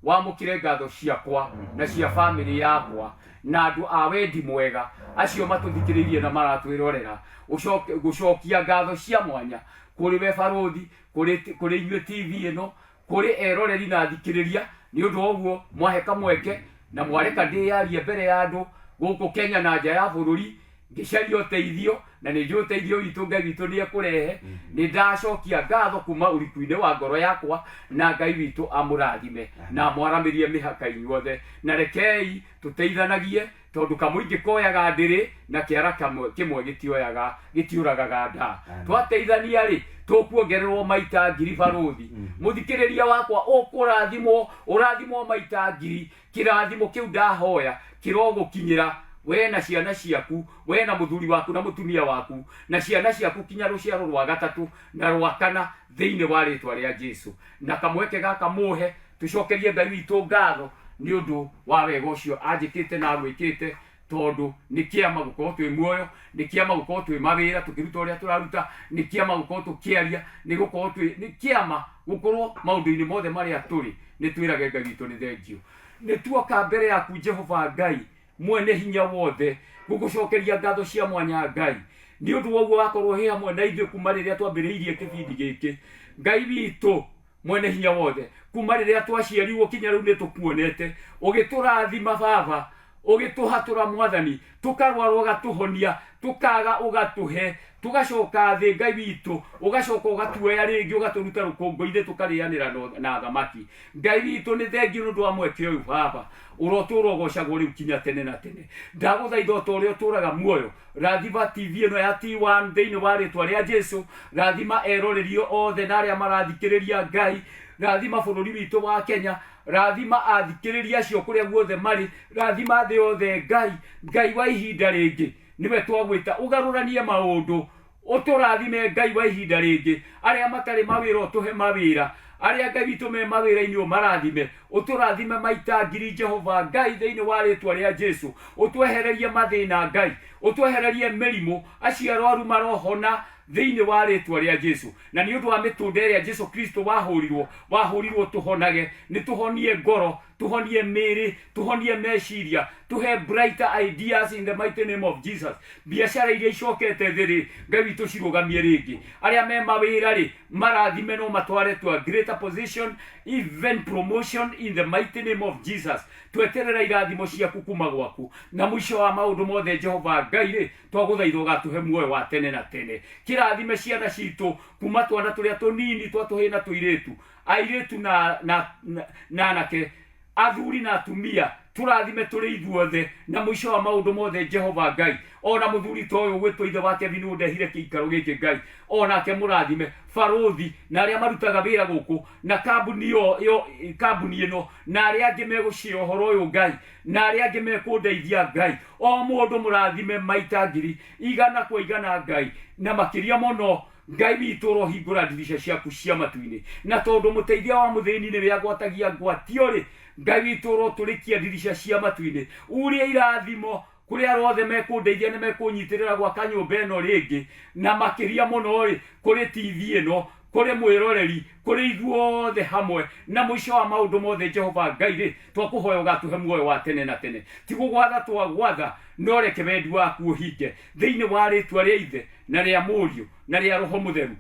wamũkĩre ngatho ciakwa na cia bamĩrĩ yakwa na andũ a wendi mwega acio matũthikĩrĩirie na maratwĩrorera Ũcoke- gũcokia ngatho cia mwanya kũrĩ we barũthi kũrĩ kũrĩ inyuĩ TV ĩno kũrĩ eroreri na athikĩrĩria nĩ ũndũ wa ũguo mwahe kamweke na mwareka ndĩyarie mbere ya andũ gũkũ Kenya na nja ya bũrũri ngĩcaria ũteithio na nĩ njũĩ ũteithio witũ Ngai witũ nĩ ekũrehe nĩ ndacokia ngatho kuma ũriku-inĩ wa ngoro yakwa na Ngai witũ amũrathime na amwaramĩrie mĩhaka inyuothe na rekei tũteithanagie tondũ kamũingĩ koyaga ndĩrĩ na kĩara kamwe kĩmwe gĩtioyaga gĩtiũragaga nda twateithania rĩ tũkuongererwo maita ngiri barũthi mũthikĩrĩria wakwa ũkũrathimwo ũrathimwo maita ngiri kĩrathimo kĩu ndahoya kĩrogũkinyĩra we na ciana ciaku we na mũthuri waku na mũtumia waku na ciana ciaku kinya rũciaro rwa gatatũ na rwa kana thĩinĩ wa rĩtwa rĩa Jesu na kamweke gaka mũhe tũcokerie Ngai witũ ngatho nĩ ũndũ wa wega ũcio anjĩkĩte na agwĩkĩte tondũ nĩ kĩama gũkorwo twĩ muoyo nĩ kĩama gũkorwo twĩ mawĩra tũkĩruta ũrĩa tũraruta nĩ kĩama gũkorwo tũkĩaria nĩ gũkorwo twĩ nĩ kĩama gũkorwo maũndũ-inĩ mothe marĩa tũrĩ nĩ twĩrage Ngai witũ nĩ thengiũ nĩ tuoka mbere yaku Jehova Ngai mwene hinya wothe gũgũcokeria ngatho cia mwanya Ngai nĩ ũndũ wa ũguo wakorwo wĩ hamwe na ithuĩ kuma rĩrĩa twambĩrĩirie kĩbindi gĩkĩ Ngai witũ. Mwene hinya wothe, kuma rĩrĩa twaciarirwo kinya rĩu nĩ tũkuonete ũgĩtũrathima baba, ũgĩtũhatũra mwathani, tũkarwara ũgatũhonia, tũkaga ũgatũhe, tũgacoka thĩ Ngai witũ, ũgacoka ũgatuoya rĩngĩ ũgatũruta rũkũngũ-inĩ tũkarĩanĩra na thamaki. Ngai witũ, nĩ thengiũ nĩ ũndũ wa mweke ũyũ baba, ũrotũra ũgocagwo rĩu kinya tene na tene. Ndagũthaitha o ta ũrĩa ũtũraga muoyo, rathima TV ĩno ya T1 thĩinĩ wa rĩtwa rĩa Jesu, rathima erorerio othe na arĩa marathikĩrĩria Ngai, rathima bũrũri witũ wa Kenya, rathima athikĩrĩria acio kũrĩa guothe marĩ, rathima thĩ yothe Ngai. Ngai wa ihinda rĩngĩ, nĩwe twagwĩta ũgarũranie maũndũ, ũtũrathime Ngai wa ihinda rĩngĩ. Arĩa matarĩ mawĩra ũtũhe mawĩra, arĩa Ngai witũ me mawĩra-inĩ ũmarathime, ũtũrathime maita ngiri Jehova Ngai thĩinĩ wa rĩtwa rĩa Jesu. Ũtwehererie mathĩna Ngai, ũtwehererie mĩrimũ, acio arwaru marohona thĩinĩ wa rĩtwa rĩa Jesu. Na nĩ ũndũ wa mĩtũnda ĩrĩa Jesu Kristo wahũrirwo, wahũrirwo tũhonage, nĩ tũhonie ngoro, tũhonie mĩĩrĩ, tũhonie meciria, tũhe brighter ideas in the mighty name of Jesus. Biacara iria icokete thĩ rĩ, Ngai witũ cirũgamie rĩngĩ. Arĩa me mawĩra rĩ, marathime no matware to a greater position, even promotion in the mighty name of Jesus. Tweterera irathimo ciaku kuma gwaku. Na mũico wa maũndũ mothe Jehova Ngai rĩ, twagũthaitha ũgatũhe muoyo wa tene na tene. Kĩrathime ciana citũ kuma twana tũrĩa tũnini twa tũhĩĩ na tũirĩtu, airĩtu na, na, na, na anake, athuri na atumia, tũrathime tũrĩ ithuothe. Na mũico wa maũndũ mothe Jehova Ngai, ona mũthuri ta ũyũ gwĩtwo ithe wa Kevin ũndehire kĩikaro gĩkĩ Ngai, onake mũrathime, barũthi na arĩa marutaga wĩra gũkũ na kambuni yo, yo kambuni ĩno, na arĩa angĩ megũcĩa ũhoro ũyũ Ngai, na arĩa angĩ mekũndeithia Ngai, o mũndũ mũrathime maita ngiri igana kwa igana Ngai, na makĩria mũno Ngai witũ ũrohingũra ndirica ciaku cia matu-inĩ. Na tondũ mũteithia wa mũthĩni nĩwe agwatagia ngwatio rĩ, Ngai witũ ũrotũrĩkia ndirica cia matu-inĩ, urie irathimo kũrĩ arĩa othe mekũndeithia nĩ mekũnyitĩrĩra gwaka nyũmba ĩno rĩngĩ, na makĩria mũno rĩ, kũrĩ TV ĩno, kũrĩ mwĩroreri, kũrĩ ithuothe hamwe. Na mũico wa maũndũ mothe Jehova Ngai rĩ, twakũhoya ũgatũhe muoyo wa tene na tene. Ti gũgwatha twagwatha, no reke wendi waku ũhinge thĩinĩ wa rĩtwa rĩa Ithe na rĩa Mũriũ na rĩa Roho Mũtheru.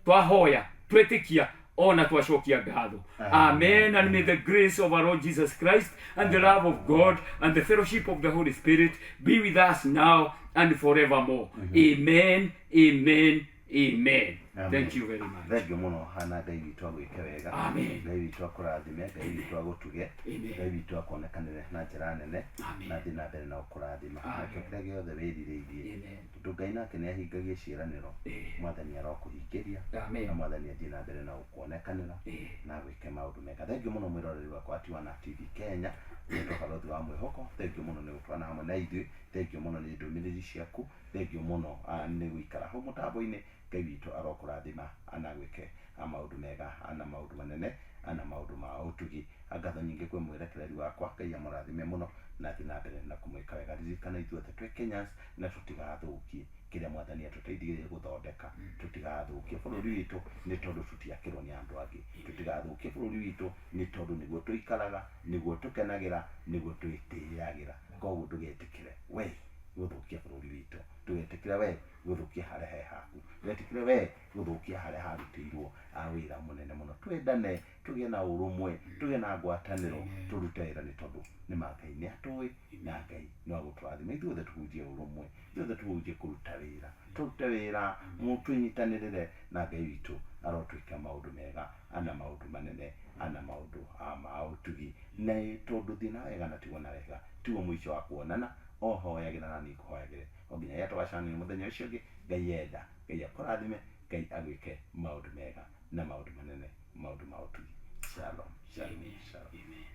Twahoya, twetĩkia, ona twacokia ngatho. Amen. And may the grace of our Lord Jesus Christ and the love of God and the fellowship of the Holy Spirit be with us now and forevermore. Amen, amen, amen. Amen. Thank you very much. Thengiũ mũno hana. Ngai witũ agwĩke wega. Amen. Ngai witũ akũrathime, Ngai witũ agũtuge. Amen. Ngai witũ akuonekanĩre na njĩra nene. Amen. Na thiĩ na mbere na gũkũrathima. Amen. Nakĩo kĩrĩa gĩothe wĩrirĩirie, Amen. tondũ Ngai nake nĩ ahingagia ciĩranĩro, mwathani arokũhingĩria. Amen. Na mwathani athiĩ na mbere na gũkuonekanĩra na gwĩke maũndũ mega. Thengiũ mũno mwĩroreri wakwa Tiwana TV Kenya, nĩtwo Barũthi wa Mwĩhoko. Thengiũ mũno nĩ gũtwarana hamwe na ithuĩ, thengiũ mũno nĩ ndũmĩrĩri ciaku, thengiũ mũno nĩ gũikara hau mũtambo-inĩ. Ngai witũ arokũrathima na gwĩke maũndũ mega na maũndũ manene na maũndũ ma ũtugi. Ngatho nyingĩ kwĩ mwĩrekereri wakwa, Ngai amũrathime mũno na athiĩ na mbere na kũmwĩka wega. Ririkana ithuothe twĩ Kenyans na tũtigathũkie kĩrĩa mwathani atũteithirie gũthondeka, tũtigathũkie bũrũri witũ nĩ tondũ tũtiakĩrwo nĩ andũ angĩ, tũtigathũkie bũrũri witũ nĩ tondũ nĩguo tũikaraga, nĩguo tũkenagĩra, nĩguo twĩtĩagĩra. Koguo ndũgetĩkĩre we gũthũkia bũrũri witũ, ndũgetĩkĩre we gũthũkia harĩa he haku, ndũgetĩkĩre we gũthũkia harĩa harutĩirwo wĩra mũnene mũno. Twendane, tũgĩe na ũrũmwe, tũgĩe na ngwatanĩro, tũrute wĩra nĩ tondũ nĩ ma Ngai nĩ atũĩ na Ngai no agũtũrathima. Ithuothe tũhunjie ũrũmwe, ithuothe tũhunjie kũruta wĩra, tũrute wĩra, twĩnyitanĩrĩre na Ngai witũ arotwĩka maũndũ mega na maũndũ manene na maũndũ ma ũtugi. Na tondũ thiĩ na wega na tigwo na wega tiguo mũico wa kuonana, o hoyagĩra na niĩ ngũhoyagĩre o nginya rĩrĩa tũgacemania mũthenya ũcio ũngĩ. Ngai enda, Ngai akũrathime, Ngai agwĩke maũndũ mega na maũndũ manene, maũndũ ma ũtugi. Shalom, shalom, shalom. Amen.